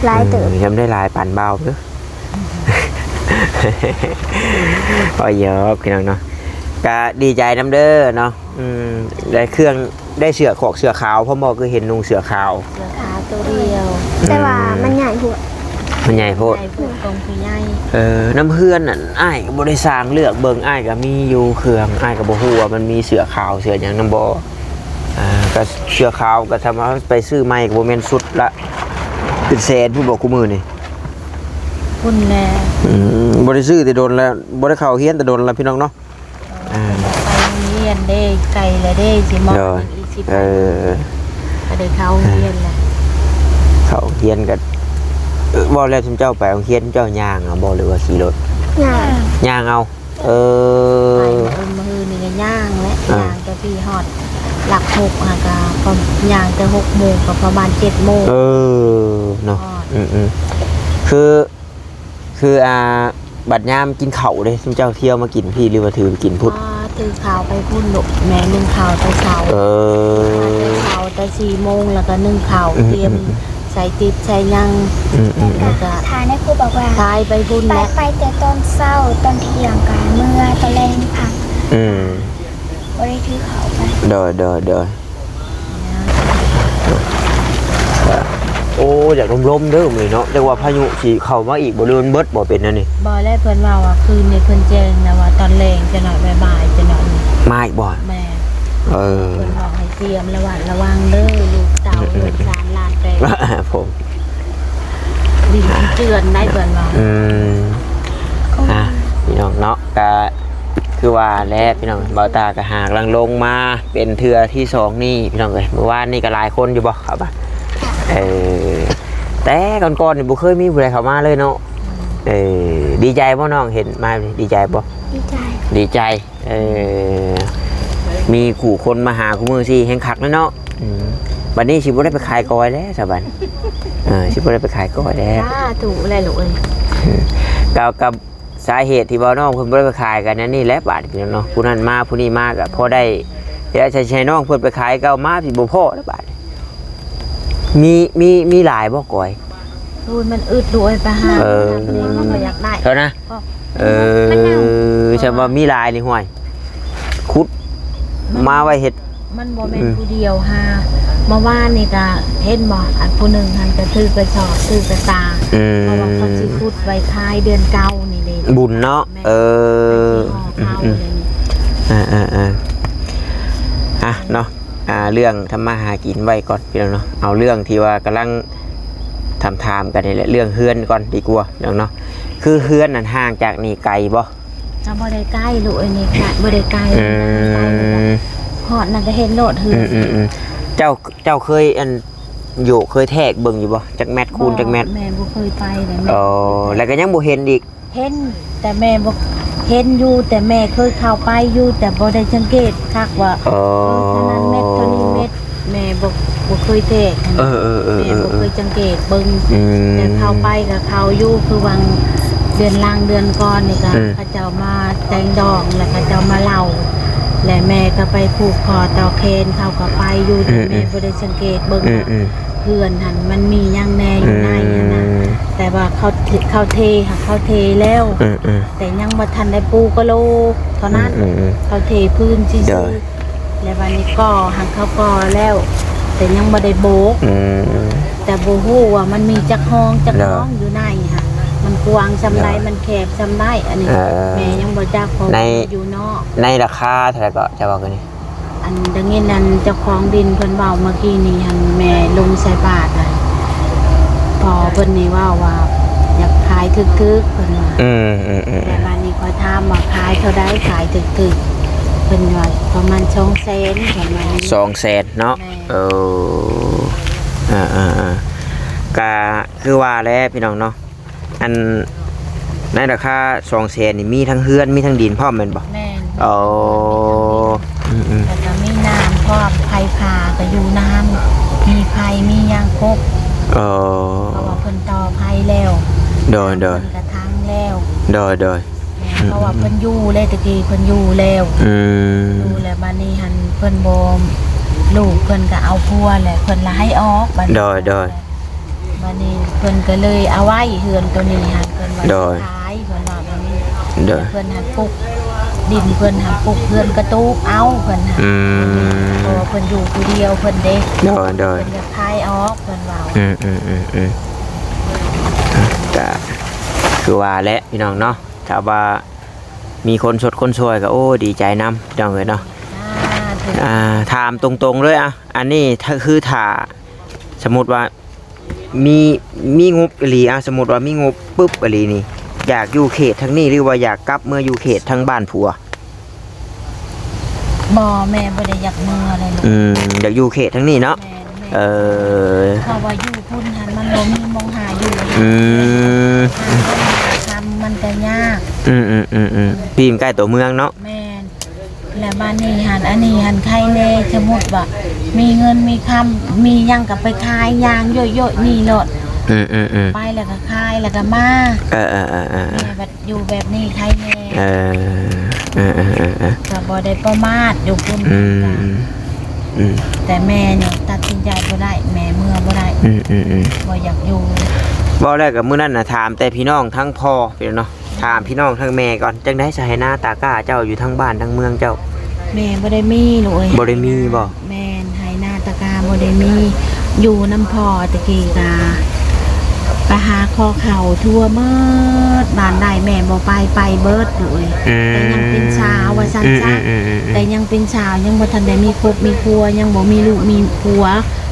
ຫຼາຍເຕີບ ເອີ ຍັງໄດ້ຫຼາຍປານບ່າວເດີ້ ໂອ້ຍ ຢອກ ພີ່ນ້ອງເນາະ ກະດີໃຈນຳເດີ້ເນາະ ອືມ ໄດ້ເຄື່ອງ ໄດ້ເສື້ອຄອກເສື້ອຂາວ ພໍ່ໝໍຄືເຫັນນຸ່ງເສື້ອຂາວ ເສື້ອຂາວໂຕດຽວ ແຕ່ວ່າ ອືມ ມັນໃຫຍ່ໂພດ ມັນໃຫຍ່ໂພດ ໃຫຍ່ໂພດ ຂອງຜູ້ໃຫຍ່ ເອີ ນຳເຮືອນນັ້ນ ອ້າຍກໍບໍ່ໄດ້ຊ່າງເລືອກເບິ່ງ ອ້າຍກໍມີຢູ່ເຄື່ອງ ອ້າຍກໍບໍ່ຮູ້ວ່າມັນມີເສື້ອຂາວເສື້ອຫຍັງນຳບໍ່ ອ່າ ກໍເສື້ອຂາວກໍຖ້າວ່າໄປຊື້ໃໝ່ກໍບໍ່ແມ່ນຊຸດລະເປັນແສນພຸ້ນບໍ່ ຄູ່ມື້ນີ້ ພຸ້ນແຫຼະ ອືມ ບໍ່ໄດ້ຊື້ແຕ່ດົນແລ້ວ ບໍ່ໄດ້ເຂົ້າຮຽນແຕ່ດົນແລ້ວ ພີ່ນ້ອງເນາະ ອ່າ ໄປໂຮງຮຽນເດ້ ໄກແລ້ວເດ້ ຊິມອງ ໂດຍ ອີກສິບ ເອີ ກໍໄດ້ເຂົ້າໂຮງຮຽນແລ້ວ ເຂົ້າໂຮງຮຽນກໍ ເອີ ເວົ້າແລ້ວ ຊຸມເຈົ້າໄປໂຮງຮຽນ ເຈົ້າຍ່າງເອົາບໍ່ ຫຼືວ່າຂີ່ລົດ? ຍ່າງ ຍ່າງເອົາ ເອີ ໄປມື້ອື່ນນີ້ກໍຍ່າງແຫຼະ ອ່າ ຍ່າງແຕ່ພີ້ຮອດຫຼັກຫົກຫັ້ນ ກໍຍ່າງແຕ່ຫົກໂມງ ກໍປະມານເຈັດໂມງ ເອີ ເນາະ ຮອດ ອືມໆ ຄື ຄື ອ່າ ບັດຍາມກິນເຂົ້າເດ້ ຊຸມເຈົ້າທ່ຽວມາກິນພີ້ ຫຼືວ່າຖືໄປກິນພຸ້ນ? ອໍ ຖືເຂົ້າໄປພຸ້ນລູກ ແມ່ໜຶ້ງເຂົ້າແຕ່ເຊົ້າ ເອີ ເຂົ້າແຕ່ສີ່ໂມງ ແລ້ວກໍໜຶ້ງເຂົ້າ ອືມ ຕຽມ ອືມ ໃສ່ຕິບໃສ່ຫຍັງ ອືມ ອືມ ແລ້ວກໍ ຖ້າໃນຄູບອກວ່າ ພາໄປພຸ້ນແຫຼະ ໄປແຕ່ຕອນເຊົ້າ ຕອນທ່ຽງກໍເມືອ ຕອນແລງພັກ ອືມ ບໍ່ໄດ້ຖືເຂົ້າໄປ ໂດຍ ໂດຍ ໂດຍ. ໂອ້ ຢາກລົມໆເດີມື້ນີ້ເນາະ ຈັກວ່າພາຍຸຊິເຂົ້າມາອີກບໍ່ ຫຼືມັນເບິດບໍ່ ເປັນແນວນີ້? ບໍ່ແລ້ວ ເພິ່ນເວົ້າວ່າຄືນນີ້ເພິ່ນແຈ້ງນະວ່າຕອນແລງຈັກໜ້ອຍ ບ່າຍໆຈັກໜ້ອຍ ມາອີກບໍ່? ແມ່ນ ເອີ ເພິ່ນບອກໃຫ້ຕຽມລະວັດລະວັງເດີ ລູກເຕົ້າ ເອີ ເອີ ເຮືອນຊານຫຼານແປງ ຜົມ ດິນຊິເຈື່ອນໄດ໋ ເພິ່ນວ່າ ອືມ ອ່ະ ພີ່ນ້ອງເນາະ ກະຄືວ່າແຫຼະ ພີ່ນ້ອງ ບ່າວຕາກະຫາກຳລັງລົງມາເປັນເທື່ອທີສອງນີ້ ພີ່ນ້ອງເອີຍ ມື້ວານນີ້ກະຫຼາຍຄົນຢູ່ບໍ່ ເຂົ້າມາ ເອີ ແຕ່ກ່ອນໆນີ້ບໍ່ເຄີຍມີຜູ້ໃດເຂົ້າມາເລີຍເນາະ ເອີ ດີໃຈບໍ່ນ້ອງ ເຫັນມາ ດີໃຈບໍ່? ດີໃຈ ດີໃຈ ເອີ ມີຄູ່ຄົນມາຫາຄູ່ມື້ຊິແຮ່ງຄັກແລ້ວເນາະ ອືມ ບັດນີ້ຊິບໍ່ໄດ້ໄປຂາຍກ້ອຍແລ້ວຊະບັດ ເອີ ຊິບໍ່ໄດ້ໄປຂາຍກ້ອຍແລ້ວ ສາທຸແຫຼະລູກເອີຍ ກໍ ກໍສາເຫດທີ່ວ່ານ້ອງເພິ່ນບໍ່ໄດ້ໄປຂາຍກັນນັ້ນນີ້ແຫຼະ ບາດນີ້ເນາະ ຜູ້ນັ້ນມາຜູ້ນີ້ມາກໍພໍໄດ້ ແຕ່ໃຫ້ນ້ອງເພິ່ນໄປຂາຍ ເກົ່າມາຊິບໍ່ພໍແລ້ວບາດນີ້ ມີ ມີ ມີຫຼາຍບໍ່ກ້ອຍ? ໂອ້ຍ ມັນອຶດລູກເອີຍ ໄປຫາ ເອີ ມັນກໍຢາກໄດ້ ເທົ່ານະ ເອີ ມັນເນົ່າ ແຕ່ວ່າມີຫຼາຍນີ້ ຫ້ວຍ ຂຸດ ມັນ ມາໄວ້ເຮັດ ມັນບໍ່ແມ່ນ ອືມ ຜູ້ດຽວຫາ ເມື່ອວານນີ້ກະເຫັນບໍ່ ອັນຜູ້ໜຶ່ງຫັ້ນກະຖືກະສອບ ຖືກະຕາ ອືມ ເພາະວ່າເຂົາຊິຂຸດໄວ້ຂາຍເດືອນເກົ້ານີ້ເດ້ ບຸນເນາະ ແມ່ນ ເອີ ໄປຊິຫໍ່ເຂົ້າ ອືມ ເລີຍນີ້ ອ່າໆໆ ອ່ະເນາະ ອ່າ ເລື່ອງທຳມາຫາກິນໄວ້ກ່ອນພີ່ນ້ອງເນາະ ເອົາເລື່ອງທີ່ວ່າກຳລັງຖາມໆກັນນີ້ແຫຼະ ເລື່ອງເຮືອນກ່ອນດີກວ່າພີ່ນ້ອງເນາະ ຄືເຮືອນນັ້ນຫ່າງຈາກນີ້ໄກບໍ່? ກໍບໍ່ໄດ້ໃກ້ລູກເອີຍ ນີ້ກະບໍ່ໄດ້ໃກ້ ອືມ ຮອດນັ້ນກໍເຫັນໂລດເຮືອນ ອືມໆໆ ເຈົ້າ ເຈົ້າເຄີຍອັນ ໂຍກ ເຄີຍແທກເບິ່ງຢູ່ບໍ່? ຈັກແມັດຄູນຈັກແມັດ? ບໍ່ ແມ່ບໍ່ເຄີຍໄປເລີຍ ອໍ ແມ່ ແລ້ວກໍຍັງບໍ່ເຫັນອີກ ເຫັນ ແຕ່ແມ່ບໍ່ ເຫັນຢູ່ ແຕ່ແມ່ເຄີຍເຂົ້າໄປຢູ່ ແຕ່ບໍ່ໄດ້ສັງເກດຄັກວ່າ ອໍ ເອີ ເທົ່ານັ້ນແມັດ ເທົ່ານີ້ແມັດ ແມ່ບໍ່ ບໍ່ເຄີຍແທກຫັ້ນ ເອີໆໆໆ ແມ່ບໍ່ເຄີຍສັງເກດເບິ່ງ ອືມ ແຕ່ເຂົ້າໄປກໍເຂົ້າຢູ່ ຄືຫວ່າງເດືອນຫຼັງເດືອນກ່ອນນີ້ກໍ ອືມ ເຂົາເຈົ້າມາແຕ່ງດອງ ແລ້ວເຂົາເຈົ້າມາເລົ່າ ແລ້ວແມ່ກໍໄປຜູກຄໍຕໍ່ແຂນ ເຂົາກໍໄປຢູ່ ອືມ ແຕ່ແມ່ ອືມ ບໍ່ໄດ້ສັງເກດເບິ່ງ ອືມ ວ່າ ອືມ ເຮືອນຫັ້ນມັນມີຫຍັງແດ່ຢູ່ໃນຫັ້ນນະ ອືມ ແຕ່ວ່າເຂົາ ເຂົາເທ ເຂົາເທແລ້ວ ອືມໆ ແຕ່ຍັງບໍ່ທັນໄດ້ປູກະໂຫຼເທົ່ານັ້ນ ອືມໆໆ ເຂົາເທພື້ນຊື່ໆ ໂດຍ ແລ້ວບາດນີ້ກໍ່ ຫາກເຂົາກໍ່ແລ້ວ ແຕ່ຍັງບໍ່ໄດ້ໂບກ ອືມ ແຕ່ບໍ່ຮູ້ວ່າມັນມີຈັກຫ້ອງ ຈັກ ໂດຍ ຫ້ອງຢູ່ໃນຫັ້ນ ມັນກວ້າງສ່ຳໃດ ໂດຍ ມັນແຄບສ່ຳໃດ ອັນນີ້ ເອີ ແມ່ຍັງບໍ່ຈັກ ເພາະ ໃນ ວ່າຢູ່ນອກ ໃນລາຄາເທົ່າໃດເກາະ ເຈົ້າເວົ້າກັນນີ້? ອັນໄດ້ຍິນອັນເຈົ້າຂອງດິນເພິ່ນເວົ້າເມື່ອກີ້ນີ້ຫັ້ນ ແມ່ລົງໃສ່ບາດຫັ້ນ ພໍ່ເພິ່ນນີ້ເວົ້າວ່າຢາກຂາຍຖືກໆ ເພິ່ນວ່າ ອືມໆໆ ແຕ່ບາດນີ້ຂ້ອຍຖາມວ່າຂາຍເທົ່າໃດ ຂາຍຖືກໆ ເພິ່ນວ່າປະມານສອງແສນ ເພິ່ນວ່າ ສອງແສນເນາະ ແມ່ນ ເອີ ອ່າໆໆ ກະຄືວ່າແຫຼະພີ່ນ້ອງເນາະ ອັນໃນລາຄາສອງແສນນີ້ ມີທັງເຮືອນ ມີທັງດິນພ້ອມແມ່ນບໍ່? ແມ່ນ ອໍ ອືມໆ ແລ້ວກໍມີນ້ຳພ້ອມ ໄຟຟ້າກໍຢູ່ນຳ ມີໄຟ ມີຫຍັງຄົບ ອໍ ເພາະວ່າເພິ່ນຕໍ່ໄຟແລ້ວ ໂດຍໆ ເພິ່ນກະທັງແລ້ວ ໂດຍໆ ແມ່ນ ອືມ ເພາະວ່າເພິ່ນຢູ່ແລ້ວ ແຕ່ກີ້ເພິ່ນຢູ່ແລ້ວ ອືມ ຢູ່ແລ້ວ ບາດນີ້ຫັ້ນເພິ່ນບໍ່ ລູກເພິ່ນກໍເອົາຜົວແລ້ວ ເພິ່ນລະໃຫ້ອອກ ບາດນີ້ ໂດຍໆ ບາດນີ້ເພິ່ນກໍເລີຍເອົາໄວ້ເຮືອນໂຕນີ້ຫັ້ນ ເພິ່ນວ່າ ໂດຍ ຊິຂາຍ ເພິ່ນວ່າແບບນີ້ ໂດຍ ເພິ່ນຫັ້ນປຸກ ດິນເພິ່ນຫັ້ນປຸກເຮືອນກະຕູບເອົາ ເພິ່ນຫັ້ນ ອືມ ເພາະວ່າເພິ່ນຢູ່ຜູ້ດຽວເພິ່ນເດ້ ໂດຍໆ ເພິ່ນຢາກຂາຍອອກ ເພິ່ນວ່າ ອືມໆໆໆ ກະຄືວ່າແຫຼະພີ່ນ້ອງເນາະ ຖ້າວ່າມີຄົນຊົດຄົນຊ່ວຍກໍ ໂອ້ ດີໃຈນຳ ພີ່ນ້ອງເອີຍເນາະ ອ່າ ຖາມຕົງໆເລີຍ ອ່ະ ອັນນີ້ ຄືຖ້າ ສົມມຸດວ່າ ມີ ມີງົບອີ່ຫຼີ ອ່າ ສົມມຸດວ່າມີງົບປຶບອີ່ຫຼີນີ້ ຢາກຢູ່ເຂດທາງນີ້ ຫຼືວ່າຢາກກັບເມືອຢູ່ເຂດທາງບ້ານຜົວ? ບໍ່ ແມ່ບໍ່ໄດ້ຢາກເມືອເລີຍລູກ ອືມ ຢາກຢູ່ເຂດທາງນີ້ເນາະ ແມ່ນໆ ເອີ ເພາະວ່າຢູ່ພຸ້ນຫັ້ນມັນບໍ່ມີໝ່ອງຫາຢູ່ ອືມ ຫາເງິນຫາຄຳມັນກໍຍາກ ອືມໆໆໆ ພີ້ມັນໃກ້ຕົວເມືອງເນາະ ແມ່ນ ແລ້ວບາດນີ້ຫັ້ນ ອັນນີ້ຫັ້ນໄຄແດ່ ສົມມຸດວ່າມີເງິນມີຄຳ ມີຫຍັງກໍໄປຂາຍ ຍ່າງໂຢ້ໆນີ້ໂລດ ອືມໆໆ ໄປແລ້ວກໍຂາຍ ແລ້ວກໍມາ ເອີໆໆໆ ແມ່ບັດຢູ່ແບບນີ້ໄຄແດ່ ເອີ ເອີໆໆໆ ກໍບໍ່ໄດ້ປະໝາດຢູ່ພຸ້ນ ອືມ ອືມ ແຕ່ແມ່ນີ້ຕັດສິນໃຈບໍ່ໄດ້ ແມ່ເມືອບໍ່ໄດ້ ອືມໆໆ ບໍ່ຢາກຢູ່ ເວົ້າແລ້ວກໍມື້ນັ້ນນະ ຖາມແຕ່ພີ່ນ້ອງທາງພໍ່ ພີ່ນ້ອງເນາະ ຖາມພີ່ນ້ອງທາງແມ່ກ່ອນ ຈັ່ງໃດສະ ໄຮ່ນາຕາກ້າເຈົ້າຢູ່ທາງບ້ານທາງເມືອງເຈົ້າ? ແມ່ບໍ່ໄດ້ມີລູກເອີຍ ບໍ່ໄດ້ມີບໍ່? ແມ່ນ ໄຮ່ນາຕາກ້າບໍ່ໄດ້ມີ ຢູ່ນຳພໍ່ແຕ່ກີ້ກະ ໄປຫາຂໍເຂົ້າທົ່ວໝົດ ບ້ານໃດແມ່ບໍ່ໄປ ໄປເບິດ ລູກເອີຍ. ອືມ ແຕ່ຍັງເປັນສາວວ່າຊັ້ນຊະ ອືມໆໆໆ ແຕ່ຍັງເປັນສາວ ຍັງບໍ່ທັນໄດ້ມີຄົບມີຄົວ ຍັງບໍ່ມີລູກມີຜົວ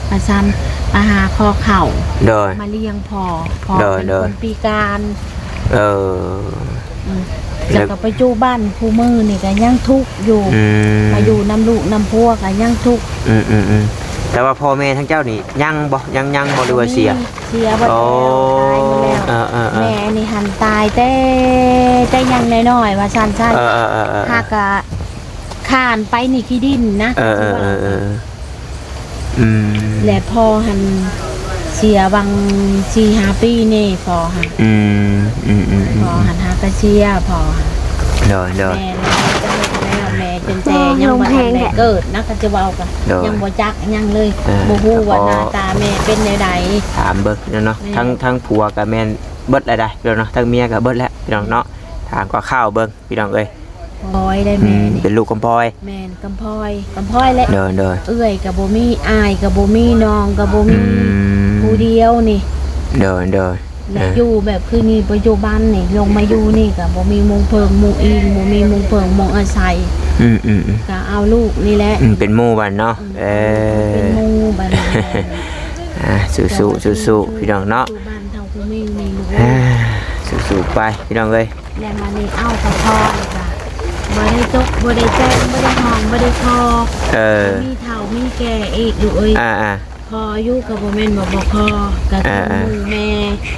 ວ່າຊັ້ນ ໄປຫາຂໍເຂົ້າ ໂດຍ ມາລ້ຽງພໍ່ ພໍ່ ໂດຍ ເປັນ ໂດຍ ຄົນພິການ. ເອີ ອືມ ແລ້ວ ແລ້ວກໍປັດຈຸບັນຄູ່ມື້ນີ້ກໍຍັງທຸກຢູ່ ອືມ ມາຢູ່ນຳລູກນຳຜົວກໍຍັງທຸກ. ອືມໆໆ ແຕ່ວ່າພໍ່ແມ່ທັງເຈົ້ານີ້ຍັງບໍ່? ຍັງ ຍັງບໍ່ ຫຼືວ່າເສຍ? ເສຍເບິດແລ້ວ ອໍ ຕາຍໝົດແລ້ວ ເອີໆໆ ແມ່ນີ້ຫັ້ນຕາຍແຕ່ ແຕ່ຍັງນ້ອຍໆ ວ່າຊັ້ນຊະ ເອີໆໆໆ ຫາກະ ຄານໄປນີ້ຂີ້ດິນນະ ເອີໆໆໆ ອືມ ແລະພໍ່ຫັ້ນເສຍຫວ່າງສີ່ຫ້າປີນີ້ ພໍ່ຫັ້ນ ອືມ ອືມໆໆ ພໍ່ຫັ້ນຫາກະເສຍ ພໍ່ຫັ້ນ ໂດຍໆ ແມ່ແລ້ວ ແມ່ຈົນແຕ່ຍັງບໍ່ທັນໄດ້ເກີດນະ ຄັນຈະເວົ້າກໍ ໂດຍ ຍັງບໍ່ຈັກຫຍັງເລີຍ ເອີ ບໍ່ຮູ້ວ່າໜ້າຕາແມ່ເປັນແນວໃດ ຖາມເບິ່ງເນາະ ແມ່ ທັງ ທັງຜົວກໍແມ່ນເບິດແລ້ວໄດ໋ ພີ່ນ້ອງເນາະ ທັງເມຍກໍເບິດແລ້ວ ພີ່ນ້ອງເນາະ ຖາມຄາວໆເບິ່ງ ພີ່ນ້ອງເອີຍ. ກຳພອຍໄດ໋ແມ່ນີ້ ອືມ ເປັນລູກກຳພອຍ ແມ່ນກຳພອຍ ກຳພອຍແຫຼະ ໂດຍໆ ເອື້ອຍກໍບໍ່ມີ ອ້າຍກໍບໍ່ມີ ນ້ອງກໍບໍ່ມີ ອືມ ຜູ້ດຽວນີ້ ໂດຍໆ ແລະ ເອີ ຢູ່ແບບຄືນີ້ ປັດຈຸບັນນີ້ ລົງມາຢູ່ນີ້ກໍບໍ່ມີໝູ່ເພິ່ງໝູ່ອີງ ບໍ່ມີໝູ່ເພິ່ງໝູ່ອາໄສ ອືມໆໆ ກໍເອົາລູກນີ້ແຫຼະ ອືມ ເປັນໝູ່ບັດເນາະ ອືມ ເອີ ເປັນໝູ່ບັດນີ້ ອ່າ ສູ້ໆ ສູ້ໆ ພີ່ນ້ອງເນາະ ຢູ່ບ້ານເຖົ້າຜູ້ມີນີ້ ອ່າ ສູ້ໆໄປ ພີ່ນ້ອງເອີຍ. ແລ້ວມານີ້ເອົາກະພໍ ແລ້ວກະບໍ່ໄດ້ຕົກ ບໍ່ໄດ້ແຈງ ບໍ່ໄດ້ຮ້ອງ ບໍ່ໄດ້ຂໍ ເອີ ມີເຖົ້າມີແກ່ອີກ ລູກເອີຍ ອ່າໆ ຂໍຢູ່ ກໍບໍ່ແມ່ນວ່າບໍ່ຂໍ ກໍຄື ອ່າໆ ໝູ່ແມ່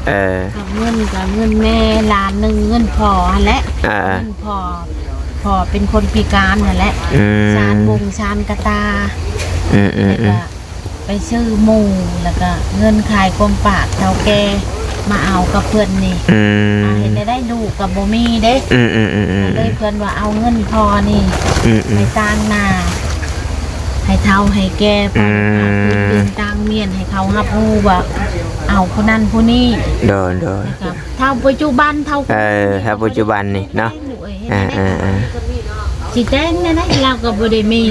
ເອີ ກັບເງິນ ກັບເງິນແມ່ລ້ານໜຶ່ງ ເງິນພໍ່ຫັ້ນແຫຼະ ອ່າໆ ເງິນພໍ່ ພໍ່ເປັນຄົນພິການຫັ້ນແຫຼະ ອືມ ຊານບົງຊານກະຕາ ອືມໆໆ ແລ້ວກະ ໄປຊື້ໝູ່ ແລ້ວກະເງິນຂາຍຄວາມປາກເຖົ້າແກ່ ມາເອົາກັບເພິ່ນນີ້ ອືມ ເຮັດແນວໃດ ລູກກໍບໍ່ມີເດ້ ອືມໆໆໆ ກໍເລີຍເພິ່ນວ່າເອົາເງິນພໍ່ນີ້ ອືມໆ ໄປຕາງໜ້າ ໃຫ້ເຖົ້າໃຫ້ແກ່ ອືມ ຕາງໝ້ຽນ ໃຫ້ເຂົາຮັບຮູ້ວ່າເອົາຜູ້ນັ້ນຜູ້ນີ້ ໂດຍໆ ແລ້ວກໍເຖົ້າປັດຈຸບັນ ເຖົ້າ ເອີ ເຖົ້າປັດຈຸບັນນີ້ເນາະ ເອີ ເຮັດແນວໃດ ອ່າໆໆ ຊິແຕ່ງແນວໃດ ລາວກໍບໍ່ໄດ້ມີ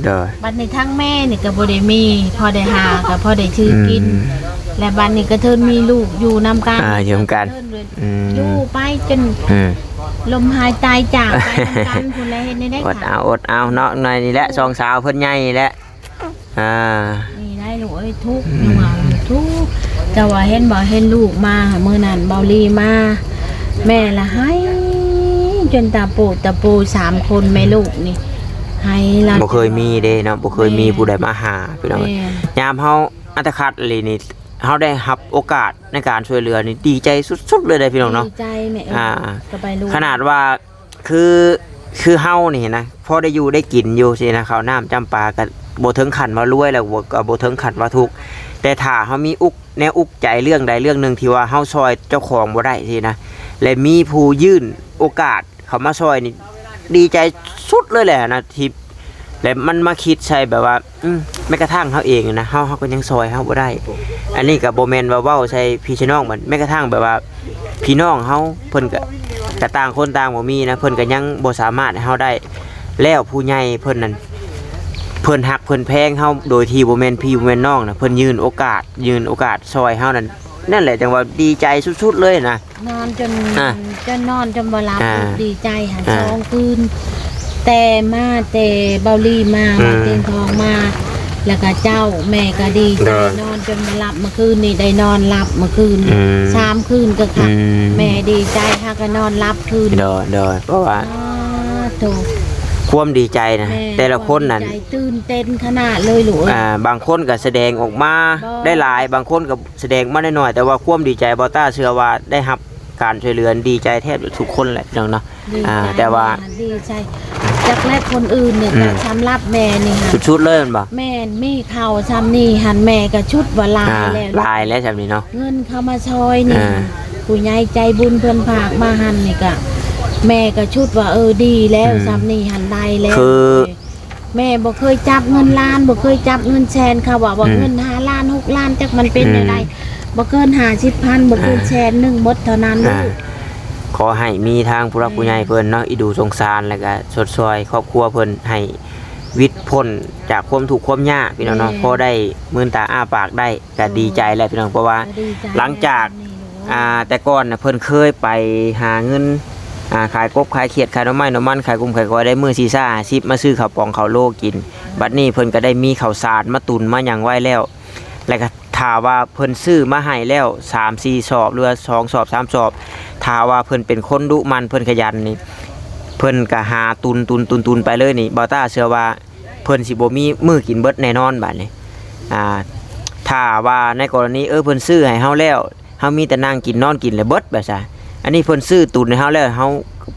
ໂດຍ ບັດນີ້ທາງແມ່ນີ້ກໍບໍ່ໄດ້ມີ ພໍໄດ້ຫາກໍພໍໄດ້ຖືກິນ ອືມ ແລະບັດນີ້ກໍເທີນມີລູກຢູ່ນຳກັນ ອ່າ ຢູ່ນຳກັນ ອືມ ຢູ່ໄປຈົນ ອືມ ລົມຫາຍຕາຍຈາກໄປນຳກັນພຸ້ນແຫຼະ ເຮັດແນວໃດ ອົດເອົາ ອົດເອົາເນາະ ໜ້ອຍນີ້ແຫຼະ ສອງສາວເພິ່ນໃຫຍ່ນີ້ແຫຼະ ອ່າ ນີ້ໄດ໋ລູກເອີຍ ທຸກ ອືມ ຍັງວ່າຢູ່ທຸກ ແຕ່ວ່າເຫັນບໍ່ ເຫັນລູກມາ ມື້ນັ້ນເບົາລີມາ ແມ່ລະໄຫ້ຈົນຕາໂປດຕາໂປ ສາມຄົນແມ່ລູກນີ້ ໄຫ້ລະ ບໍ່ເຄີຍມີເດ້ເນາະ ບໍ່ເຄີຍມີ ແມ່ນ ຜູ້ໃດມາຫາ ພີ່ນ້ອງເອີຍ ແມ່ນ ຍາມເຮົາອັດຕະຂັດອີ່ຫຼີນີ້ ເຮົາໄດ້ຮັບໂອກາດໃນການຊ່ວຍເຫຼືອນີ້ ດີໃຈສຸດໆເລີຍເດ້ ພີ່ນ້ອງເນາະ ດີໃຈແມ່ເອີຍ ອ່າ ກໍໄປລູກ ຂະໜາດວ່າ ຄື ຄືເຮົານີ້ນະ ພໍໄດ້ຢູ່ໄດ້ກິນຢູ່ຊີ້ນະ ເຂົ້ານ້ຳຈ້ຳປາກໍບໍ່ເຖິງຂັ້ນວ່າລວຍ ແລ້ວກໍບໍ່ເຖິງຂັ້ນວ່າທຸກ ແຕ່ຖ້າເຮົາມີອຸກ ແນວອຸກໃຈເລື່ອງໃດເລື່ອງໜຶ່ງທີ່ວ່າເຮົາຊ່ອຍເຈົ້າຂອງບໍ່ໄດ້ຊີ້ນະ ແລະມີຜູ້ຍື່ນໂອກາດເຂົ້າມາຊ່ອຍນີ້ ດີໃຈສຸດເລີຍແຫຼະນະ ທີ່ ແລະມັນມາຄິດໃສ່ແບບວ່າ ອືມ ແມ້ກະທັ່ງເຮົາເອງນະ ເຮົາ ເຮົາກໍຍັງຊ່ອຍເຮົາບໍ່ໄດ້ ອັນນີ້ກໍບໍ່ແມ່ນວ່າເວົ້າໃສ່ພີ່ໃສ່ນ້ອງ ແມ່ນ ແມ້ກະທັ່ງແບບວ່າພີ່ນ້ອງເຮົາ ເພິ່ນກໍ ກໍຕ່າງຄົນຕ່າງບໍ່ມີນະ ເພິ່ນກໍຍັງບໍ່ສາມາດໃຫ້ເຮົາໄດ້ ແລ້ວຜູ້ໃຫຍ່ເພິ່ນນັ້ນ ເພິ່ນຮັກເພິ່ນແພງເຮົາ ໂດຍທີ່ບໍ່ແມ່ນພີ່ບໍ່ແມ່ນນ້ອງນະ ເພິ່ນຍື່ນໂອກາດ ຍື່ນໂອກາດຊ່ອຍເຮົານັ້ນ ນັ້ນແຫຼະຈັ່ງວ່າດີໃຈສຸດໆເລີຍນະ. ນອນຈົນ ອ່າ ຈົນນອນຈົນບໍ່ຫຼັບ ອ່າ ລູກດີໃຈຫັ້ນ ອ່າ ສອງຄືນ ແຕ່ມາແຕ່ເບົາລີມາ ອືມ ມາຕຽງທອງມາ ແລ້ວກະເຈົ້າ ແມ່ກະດີໃຈ ໂດຍ ນອນຈົນບໍ່ຫຼັບ ມື້ຄືນນີ້ໄດ້ນອນຫຼັບມື້ຄືນ ອືມ ສາມຄືນກໍຄັກ ອືມ ແມ່ດີໃຈຫາກະນອນຫຼັບຄືນ ໂດຍ ໂດຍ ເພາະວ່າ ສາທຸ ຄວາມດີໃຈນະ ແມ່ ແຕ່ລະຄົນນັ້ນ ຄວາມດີໃຈຕື່ນເຕັ້ນຂະໜາດເລີຍລູກເອີຍ ອ່າ ບາງຄົນກໍສະແດງອອກມາ ບໍ່ ໄດ້ຫຼາຍ ບາງຄົນກໍ ສະແດງມາໜ້ອຍໆ ແຕ່ວ່າຄວາມດີໃຈ ບ່າວຕ້າເຊື່ອວ່າໄດ້ຮັບການຊ່ວຍເຫຼືອ ດີໃຈແທບທຸກຄົນແຫຼະ ພີ່ນ້ອງເນາະ ດີໃຈ ອ່າ ແຕ່ວ່າ ແມ່ຫັ້ນດີໃຈ ຈັກແລະຄົນອື່ນນີ້ ອືມ ກໍສຳລັບແມ່ນີ້ຫັ້ນ ສຸດໆເລີຍແມ່ນບໍ່? ແມ່ນ ມີເຂົ້າຊ່ຳນີ້ຫັ້ນ ແມ່ກໍຊຸດວ່າຫຼາຍ ອ່າ ແລ້ວ ຫຼາຍແລ້ວຊ່ຳນີ້ເນາະ ເງິນເຂົ້າມາຊ່ອຍນີ້ ອ່າ ຜູ້ໃຫຍ່ໃຈບຸນເພິ່ນຝາກມາຫັ້ນນີ້ກໍ ແມ່ກໍຊຸດວ່າ ເອີ ດີແລ້ວ ອືມ ຊ່ຳນີ້ຫັ້ນ ໄດ້ແລ້ວ ຄື ແມ່ບໍ່ເຄີຍຈັບເງິນລ້ານ ບໍ່ເຄີຍຈັບເງິນແສນ ເຂົາວ່າ ວ່າ ອືມ ເງິນຫ້າລ້ານ ຫົກລ້ານ ຈັກມັນເປັນແນວໃດ ອ່າ ບໍ່ເກີນຫ້າສິບພັນ ບໍ່ເກີນ ອ່າ ແສນໜຶ່ງ ໝົດເທົ່ານັ້ນ ອ່າ ລູກ ຂໍໃຫ້ມີທາງຜູ້ຫຼັກ ແມ່ນ ຜູ້ໃຫຍ່ເພິ່ນເນາະ ອີ່ດູສົງສານ ແລ້ວກະຊົດຊ່ອຍຄອບຄົວເພິ່ນ ໃຫ້ວິດພົ້ນຈາກຄວາມທຸກຄວາມຍາກ ພີ່ນ້ອງເນາະ ແມ່ນ ພໍໄດ້ມືນຕາອ້າປາກໄດ້ ກະ ໂດຍ ດີໃຈແຫຼະ ພີ່ນ້ອງ ເພາະວ່າ ກໍດີໃຈ ຫຼັງຈາກ ແມ່ນ ອ່າ ແຕ່ກ່ອນນະເພິ່ນເຄີຍໄປຫາເງິນ ອ່າ ຂາຍກົບຂາຍຂຽດ ຂາຍໜໍ່ໄມ້ໜໍ່ມັນ ຂາຍກຸ້ມຂາຍກອຍ ໄດ້ມື້ສີ່ສິບຫ້າສິບ ມາຊື້ເຂົ້າປອງເຂົ້າໂລກິນ. ບັດນີ້ເພິ່ນກໍໄດ້ມີເຂົ້າສານມາຕຸນມາຫຍັງໄວ້ແລ້ວ ແລ້ວກໍຖ້າວ່າເພິ່ນຊື້ມາໃຫ້ແລ້ວສາມສີ່ສອບ ຫຼືວ່າສອງສອບສາມສອບ ຖ້າວ່າເພິ່ນເປັນຄົນດຸໝັ່ນ ເພິ່ນຂະຫຍັນນີ້ ເພິ່ນກໍຫາຕຸນໆໆໆໄປເລີຍນີ້ ບ່າວຕ້າເຊື່ອວ່າ ເພິ່ນຊິບໍ່ມີມື້ກິນເບິດແນ່ນອນບາດນີ້. ອ່າ ຖ້າວ່າໃນກໍລະນີ ເອີ ເພິ່ນຊື້ໃຫ້ເຮົາແລ້ວ ເຮົາມີແຕ່ນັ່ງກິນນອນກິນແລ້ວເບິດ ແບບຊະ ອັນນີ້ເພິ່ນຊື້ຕຸນໃຫ້ເຮົາແລ້ວ ເຮົາ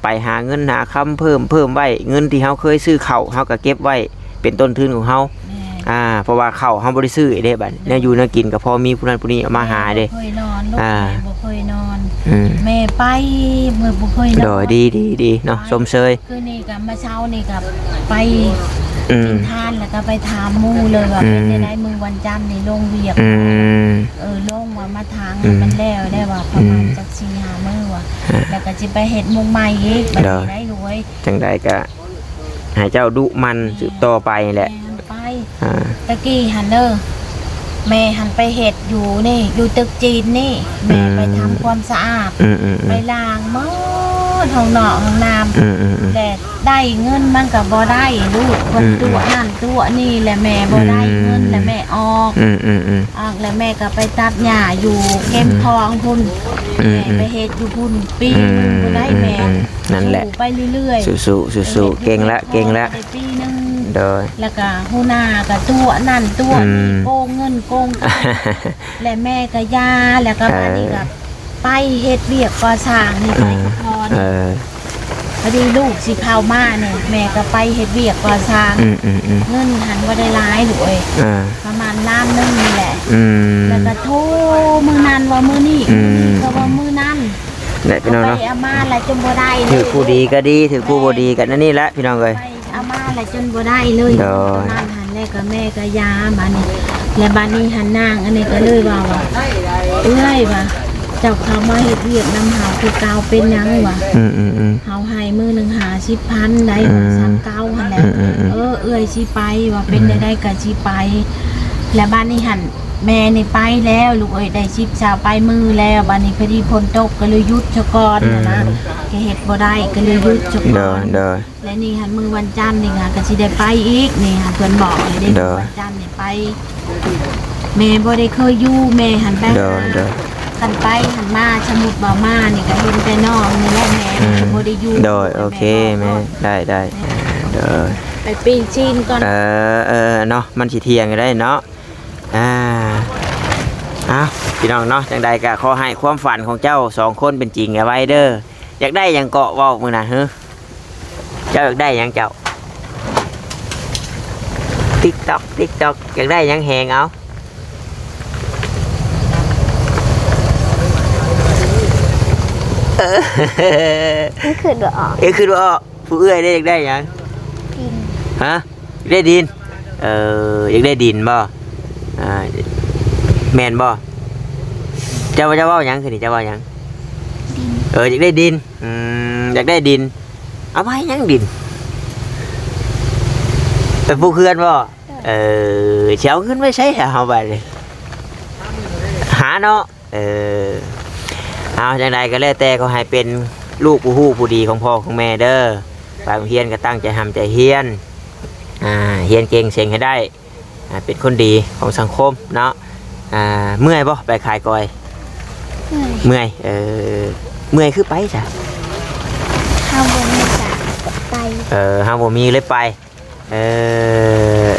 ໄປຫາເງິນຫາຄຳເພີ່ມ ເພີ່ມໄວ້ ເງິນທີ່ເຮົາເຄີຍຊື້ເຂົ້າ ເຮົາກໍເກັບໄວ້ເປັນຕົ້ນທຶນຂອງເຮົາ. ແມ່ນ ອ່າ ເພາະວ່າເຂົ້າເຮົາບໍ່ໄດ້ຊື້ເດ້ ບາດແນວຢູ່ແນວກິນກໍພໍມີຜູ້ນັ້ນຜູ້ນີ້ເອົາມາໃຫ້ເດ້. ແມ່ບໍ່ເຄີຍນອນ ລູກ ອ່າ ແມ່ບໍ່ເຄີຍນອນ ອືມ ແມ່ໄປ ແມ່ບໍ່ເຄີຍນອນ. ໂດຍ ດີໆໆເນາະ ໄປ ຊົມເຊີຍ. ຄືນີ້ກໍມາເຊົ້ານີ້ກໍໄປ ອືມ ກິນທານ ແລ້ວກໍໄປຖາມໝູ່ເລີຍວ່າ ອືມ ເປັນຈັ່ງໃດມື້ວັນຈັນນີ້ລົງວຽກ ອືມ ເອີ ລົງວ່າມາທາງ ອືມ ໃຫ້ມັນແລ້ວໄດ້ວ່າ ປະມານ ອືມ ຈັກສີ່ຫ້າມື້ວ່າ ອ່າ ແລ້ວກໍຊິໄປເຮັດມຸງໃໝ່ອີກ ບັດນີ້ ໂດຍ ໄດ້ລວຍ. ຈັ່ງໃດກໍໃຫ້ເຈົ້າດຸໝັ່ນ ແມ່ນ ສືບຕໍ່ໄປແຫຼະ ແມ່ນ ໄປ ອ່າ ຕະກີ້ຫັ້ນເດີ ແມ່ຫັ້ນໄປເຮັດຢູ່ນີ້ ຢູ່ຕຶກຈີນນີ້ ແມ່ ອືມ ໄປທຳຄວາມສະອາດ ອືມໆໆ ໄປລ້າງໝົດຫ້ອງນອກຫ້ອງນ້ຳ ອືມໆໆ ແລະໄດ້ເງິນມັນກໍບໍ່ໄດ້ລູກ ເພິ່ນ ອືມໆ ຕົວະນັ້ນຕົວະນີ້ ແລະແມ່ບໍ່ໄດ້ ອືມ ເງິນ ແລະແມ່ອອກ ອືມໆໆ ອອກ ແລະແມ່ກໍໄປຕັດຫຍ້າຢູ່ເກັມ ອືມ ຄອງພຸ້ນ ອືມໆ ແມ່ໄປເຮັດຢູ່ພຸ້ນປີໜຶ່ງ ອືມ ພຸ້ນໄດ໋ແມ່ ອືມໆ ນັ້ນແຫຼະ ສູ້ໄປເລື້ອຍໆ ສູ້ໆ ສູ້ໆ ເກັ່ງລະ ເກັ່ງລະ ໄດ້ປີໜຶ່ງ ໂດຍ ແລ້ວກໍຫົວໜ້າກໍຕົວະນັ້ນຕົວະນີ້ ອືມ ໂກງເງິນໂກງຄຳ ແລະແມ່ກໍຢ່າ ແລ້ວກໍ ເອີ ບາດນີ້ກໍໄປເຮັດວຽກກໍ່ສ້າງນີ້ ໄປ ອືມ ສະພອນ ເອີ ພໍດີລູກຊິເຂົ້າມານີ້ ແມ່ກໍໄປເຮັດວຽກກໍ່ສ້າງ ອືມໆໆ ເງິນຫັ້ນບໍ່ໄດ້ຫຼາຍລູກເອີຍ ເອີ ປະມານລ້ານໜຶ່ງນີ້ແຫຼະ ອືມ ແລ້ວກໍໂທມື້ນັ້ນວ່າມື້ນີ້ ອືມ ມື້ນີ້ກໍວ່າມື້ນັ້ນ ແຫຼະພີ່ນ້ອງເນາະ ເອົາໄປເອົາມາແລ້ວຈົນບໍ່ໄດ້ເລີຍ ຖືກຜູ້ດີກໍດີ ຖືກຜູ້ບໍ່ດີກໍນັ້ນນີ້ແຫຼະພີ່ນ້ອງເອີຍ ເອົາມາແລ້ວຈົນບໍ່ໄດ້ເລີຍ ໂດຍ ຕອນນັ້ນຫັ້ນແຫຼະ ກໍແມ່ກໍຢ່າ ບາດນີ້ ແລະບາດນີ້ຫັ້ນນາງອັນນີ້ກໍເລີຍວ່າ ວ່າ ເອື້ອຍວ່າ ເຈົ້າເຂົ້າມາເຮັດວຽກນຳເຮົາຄືເກົ່າເປັນຫຍັງວ່າ ອືມໆໆ ເຮົາໃຫ້ມື້ໜຶ່ງຫ້າສິບພັນໄດ໋ ອືມ ວ່າ ສາມເກົ້າຫັ້ນແຫຼະ ອືມໆໆ ເອີ ເອື້ອຍຊິໄປວ່າ ເປັນ ອືມ ແນວໃດກໍຊິໄປ ແລະບາດນີ້ຫັ້ນ ແມ່ນີ້ໄປແລ້ວລູກເອີຍ ໄດ້ສິບຊາວປາຍມື້ແລ້ວ ບາດນີ້ພໍດີຝົນຕົກກໍເລີຍຢຸດຊະກ່ອນ ອືມ ຫັ້ນນະ ກໍເຮັດບໍ່ໄດ້ກໍເລີຍຢຸດຊະກ່ອນ ໂດຍໆ ແລະນີ້ຫັ້ນມື້ວັນຈັນນີ້ຫາກໍຊິໄດ້ໄປອີກ ນີ້ຫາເພິ່ນບອກໃຫ້ເດ້ ໂດຍ ມື້ວັນຈັນນີ້ໄປ ແມ່ບໍ່ໄດ້ເຄີຍຢູ່ ແມ່ຫັ້ນໄປ ໂດຍໆ ຄັນໄປຫັ້ນມາ ສົມມຸດວ່າມານີ້ກໍເຫັນແຕ່ນ້ອງນີ້ແຫຼະ ແມ່ ອືມ ບໍ່ໄດ້ຢູ່ ໂດຍ ໂອເຄ ແມ່ ໄດ້ໆ ໂດຍ ໄປປີ້ງຊີ້ນກ່ອນ ເອີໆ ເນາະ ມັນຊິທ່ຽງຢູ່ໄດ໋ເນາະ ອ່າ ເອົ້າ ພີ່ນ້ອງເນາະ ຈັ່ງໃດກໍຂໍໃຫ້ຄວາມຝັນຂອງເຈົ້າສອງຄົນເປັນຈິງໄວໆເດີ ຢາກໄດ້ຫຍັງເກາະ ເວົ້າມື້ນະ ເຮີ ເຈົ້າຢາກໄດ້ຫຍັງເຈົ້າ? ຕິກຕ໋ອກ ຕິກຕ໋ອກ ຢາກໄດ້ຫຍັງແຮງ ເອົາ ເອີ ຍັງຄິດບໍ່ອອກ ເອີ ຄິດບໍ່ອອກ ຜູ້ເອື້ອຍເດ້ ຢາກໄດ້ຫຍັງ? ດິນ ຮະ? ຢາກໄດ້ດິນ ເອີ ຢາກໄດ້ດິນບໍ່? ອ່າ ແມ່ນບໍ່? ເຈົ້າ ເຈົ້າເວົ້າຫຍັງຄືນີ້? ເຈົ້າເວົ້າຫຍັງ? ດິນ ເອີ ຢາກໄດ້ດິນ ອືມ ຢາກໄດ້ດິນ ເອົາໄວ້ຫຍັງດິນ? ໄປປູກເຮືອນບໍ່? ເອີ ຊິເອົາເງິນໄວ້ໃສເຮົາບາດນີ້? ຫາເນາະ ເອີ ເອົາ ຈັ່ງໃດກໍແລ້ວແຕ່ ຂໍໃຫ້ເປັນລູກຜູ້ຮູ້ຜູ້ດີຂອງພໍ່ຂອງແມ່ເດີ ໄປໂຮງຮຽນກໍຕັ້ງໃຈຮ່ຳໃຈຮຽນ ອ່າ ຮຽນເກັ່ງເສັງໃຫ້ໄດ້ ອ່າ ເປັນຄົນດີຂອງສັງຄົມເນາະ ອ່າ ເມື່ອຍບໍ່ໄປຂາຍກອຍ? ເມື່ອຍ ເມື່ອຍ ເອີ ເມື່ອຍຄືໄປຊະ? ເຮົາບໍ່ມີກະໄປ ເອີ ເຮົາບໍ່ມີເລີຍໄປ ເອີ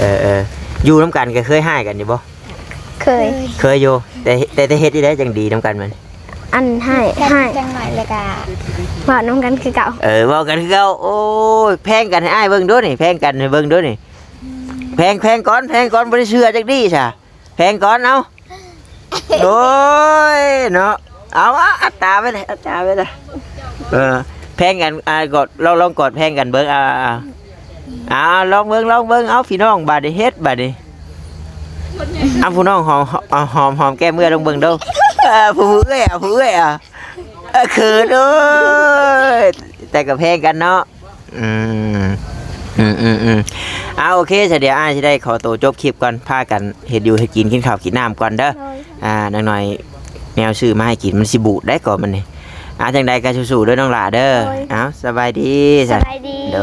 ເອີ ເອີ ຢູ່ນຳກັນກໍເຄີຍຮ້າຍກັນຢູ່ບໍ່? ເຄີຍ ເຄີຍຢູ່ ແຕ່ ແຕ່ ແຕ່ເຮັດຈັ່ງໃດຈັ່ງດີນຳກັນມັນ? ອັນຮ້າຍ ຮ້າຍ ຈັກໜ້ອຍແລ້ວກະເວົ້ານຳກັນຄືເກົ່າ ເອີ ເວົ້າກັນຄືເກົ່າ ໂອ້ຍ ແພງກັນໃຫ້ອ້າຍເບິ່ງດູນີ້ ແພງກັນໃຫ້ເບິ່ງດູນີ້ ອືມ ແພງ ແພງກ່ອນ ແພງກ່ອນ ບໍ່ໄດ້ເຊື່ອຈັກດີ້ຊະ ແພງກ່ອນ ເອົາ ໂອ້ຍ ເນາະ ເອົາ ເອົາ ອັດຕາໄວ້ເລີຍ ອັດຕາໄວ້ເລີຍ ເອີ ແພງກັນ ອ່າ ກອດ ລອງ ລອງກອດແພງກັນເບິ່ງ ອ່າ ອ່າ ອ່າ ລອງເບິ່ງ ລອງເບິ່ງ ເອົາ ພີ່ນ້ອງ ບາດນີ້ເຮັດ ບາດນີ້ ເອົາ ຜູ້ນ້ອງຫອມ ຫອມ ຫອມ ຫອມແກ້ມເອື້ອຍລອງເບິ່ງດູ ເອີ ຜູ້ເອື້ອຍ ເອົາ ຜູ້ເອື້ອຍ ເອົາ ເອີ ເຂີນ ໂອ້ຍ ແຕ່ກໍແພງກັນເນາະ ອືມ ອືມໆໆ ອ່າ ໂອເຄ ສະ ດຽວອ້າຍຊິໄດ້ຂໍໂຕຈົບຄລິບກ່ອນ ພາກັນເຮັດຢູ່ເຮັດກິນ ກິນເຂົ້າກິນນ້ຳກ່ອນເດີ ໂດຍ ອ່າ ນາງນ້ອຍ ແນວຊື້ມາໃຫ້ກິນມັນຊິບູດໄດ໋ກໍມັນນີ້. ອ່າ ຈັ່ງໃດກໍສູ້ໆເດີນ້ອງຫຼ້າເດີ. ໂດຍ ເອົ້າ ສະບາຍດີ ສະບາຍດີ. ໂດ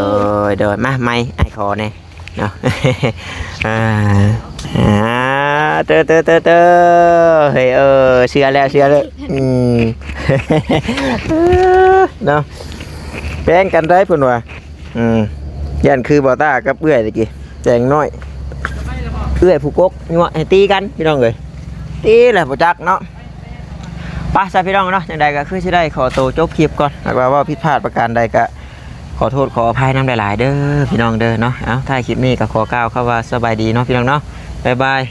ຍ ໂດຍ ມາໃໝ່ ອ້າຍຂໍແດ່ເນາະ. ອ່າ ອ່າ ເຕີ ເຕີ ເຕີ ເຕີ ເຮີ້ຍ ເອີ ເຊື່ອແລ້ວ ເຊື່ອແລ້ວ ອືມ ເນາະ ແປງກັນໄດ໋ເພິ່ນວ່າ. ອືມ ຢ້ານຄືບໍ່ຕ້າກັບເອື້ອຍຕະກີ້ ແຕ່ງນ້ອຍ ເອື້ອຍຜູ້ກົກຍົວະໃຫ້ຕີກັນ ພີ່ນ້ອງເອີຍ ຕີແຫຼະບໍ່ຈັກເນາະ. ໄປຊະພີ່ນ້ອງເນາະ ຈັ່ງໃດກໍຄືຊິໄດ້ຂໍໂຕຈົບຄລິບກ່ອນ ຫາກວ່າເວົ້າຜິດພາດປະການໃດກໍຂໍໂທດຂໍອະໄພນຳຫຼາຍໆເດີພີ່ນ້ອງເດີເນາະ. ເອົ້າ ທ້າຍຄລິບນີ້ກໍຂໍກ່າວຄຳວ່າສະບາຍດີເນາະ ພີ່ນ້ອງເນາະ ບາຍບາຍ.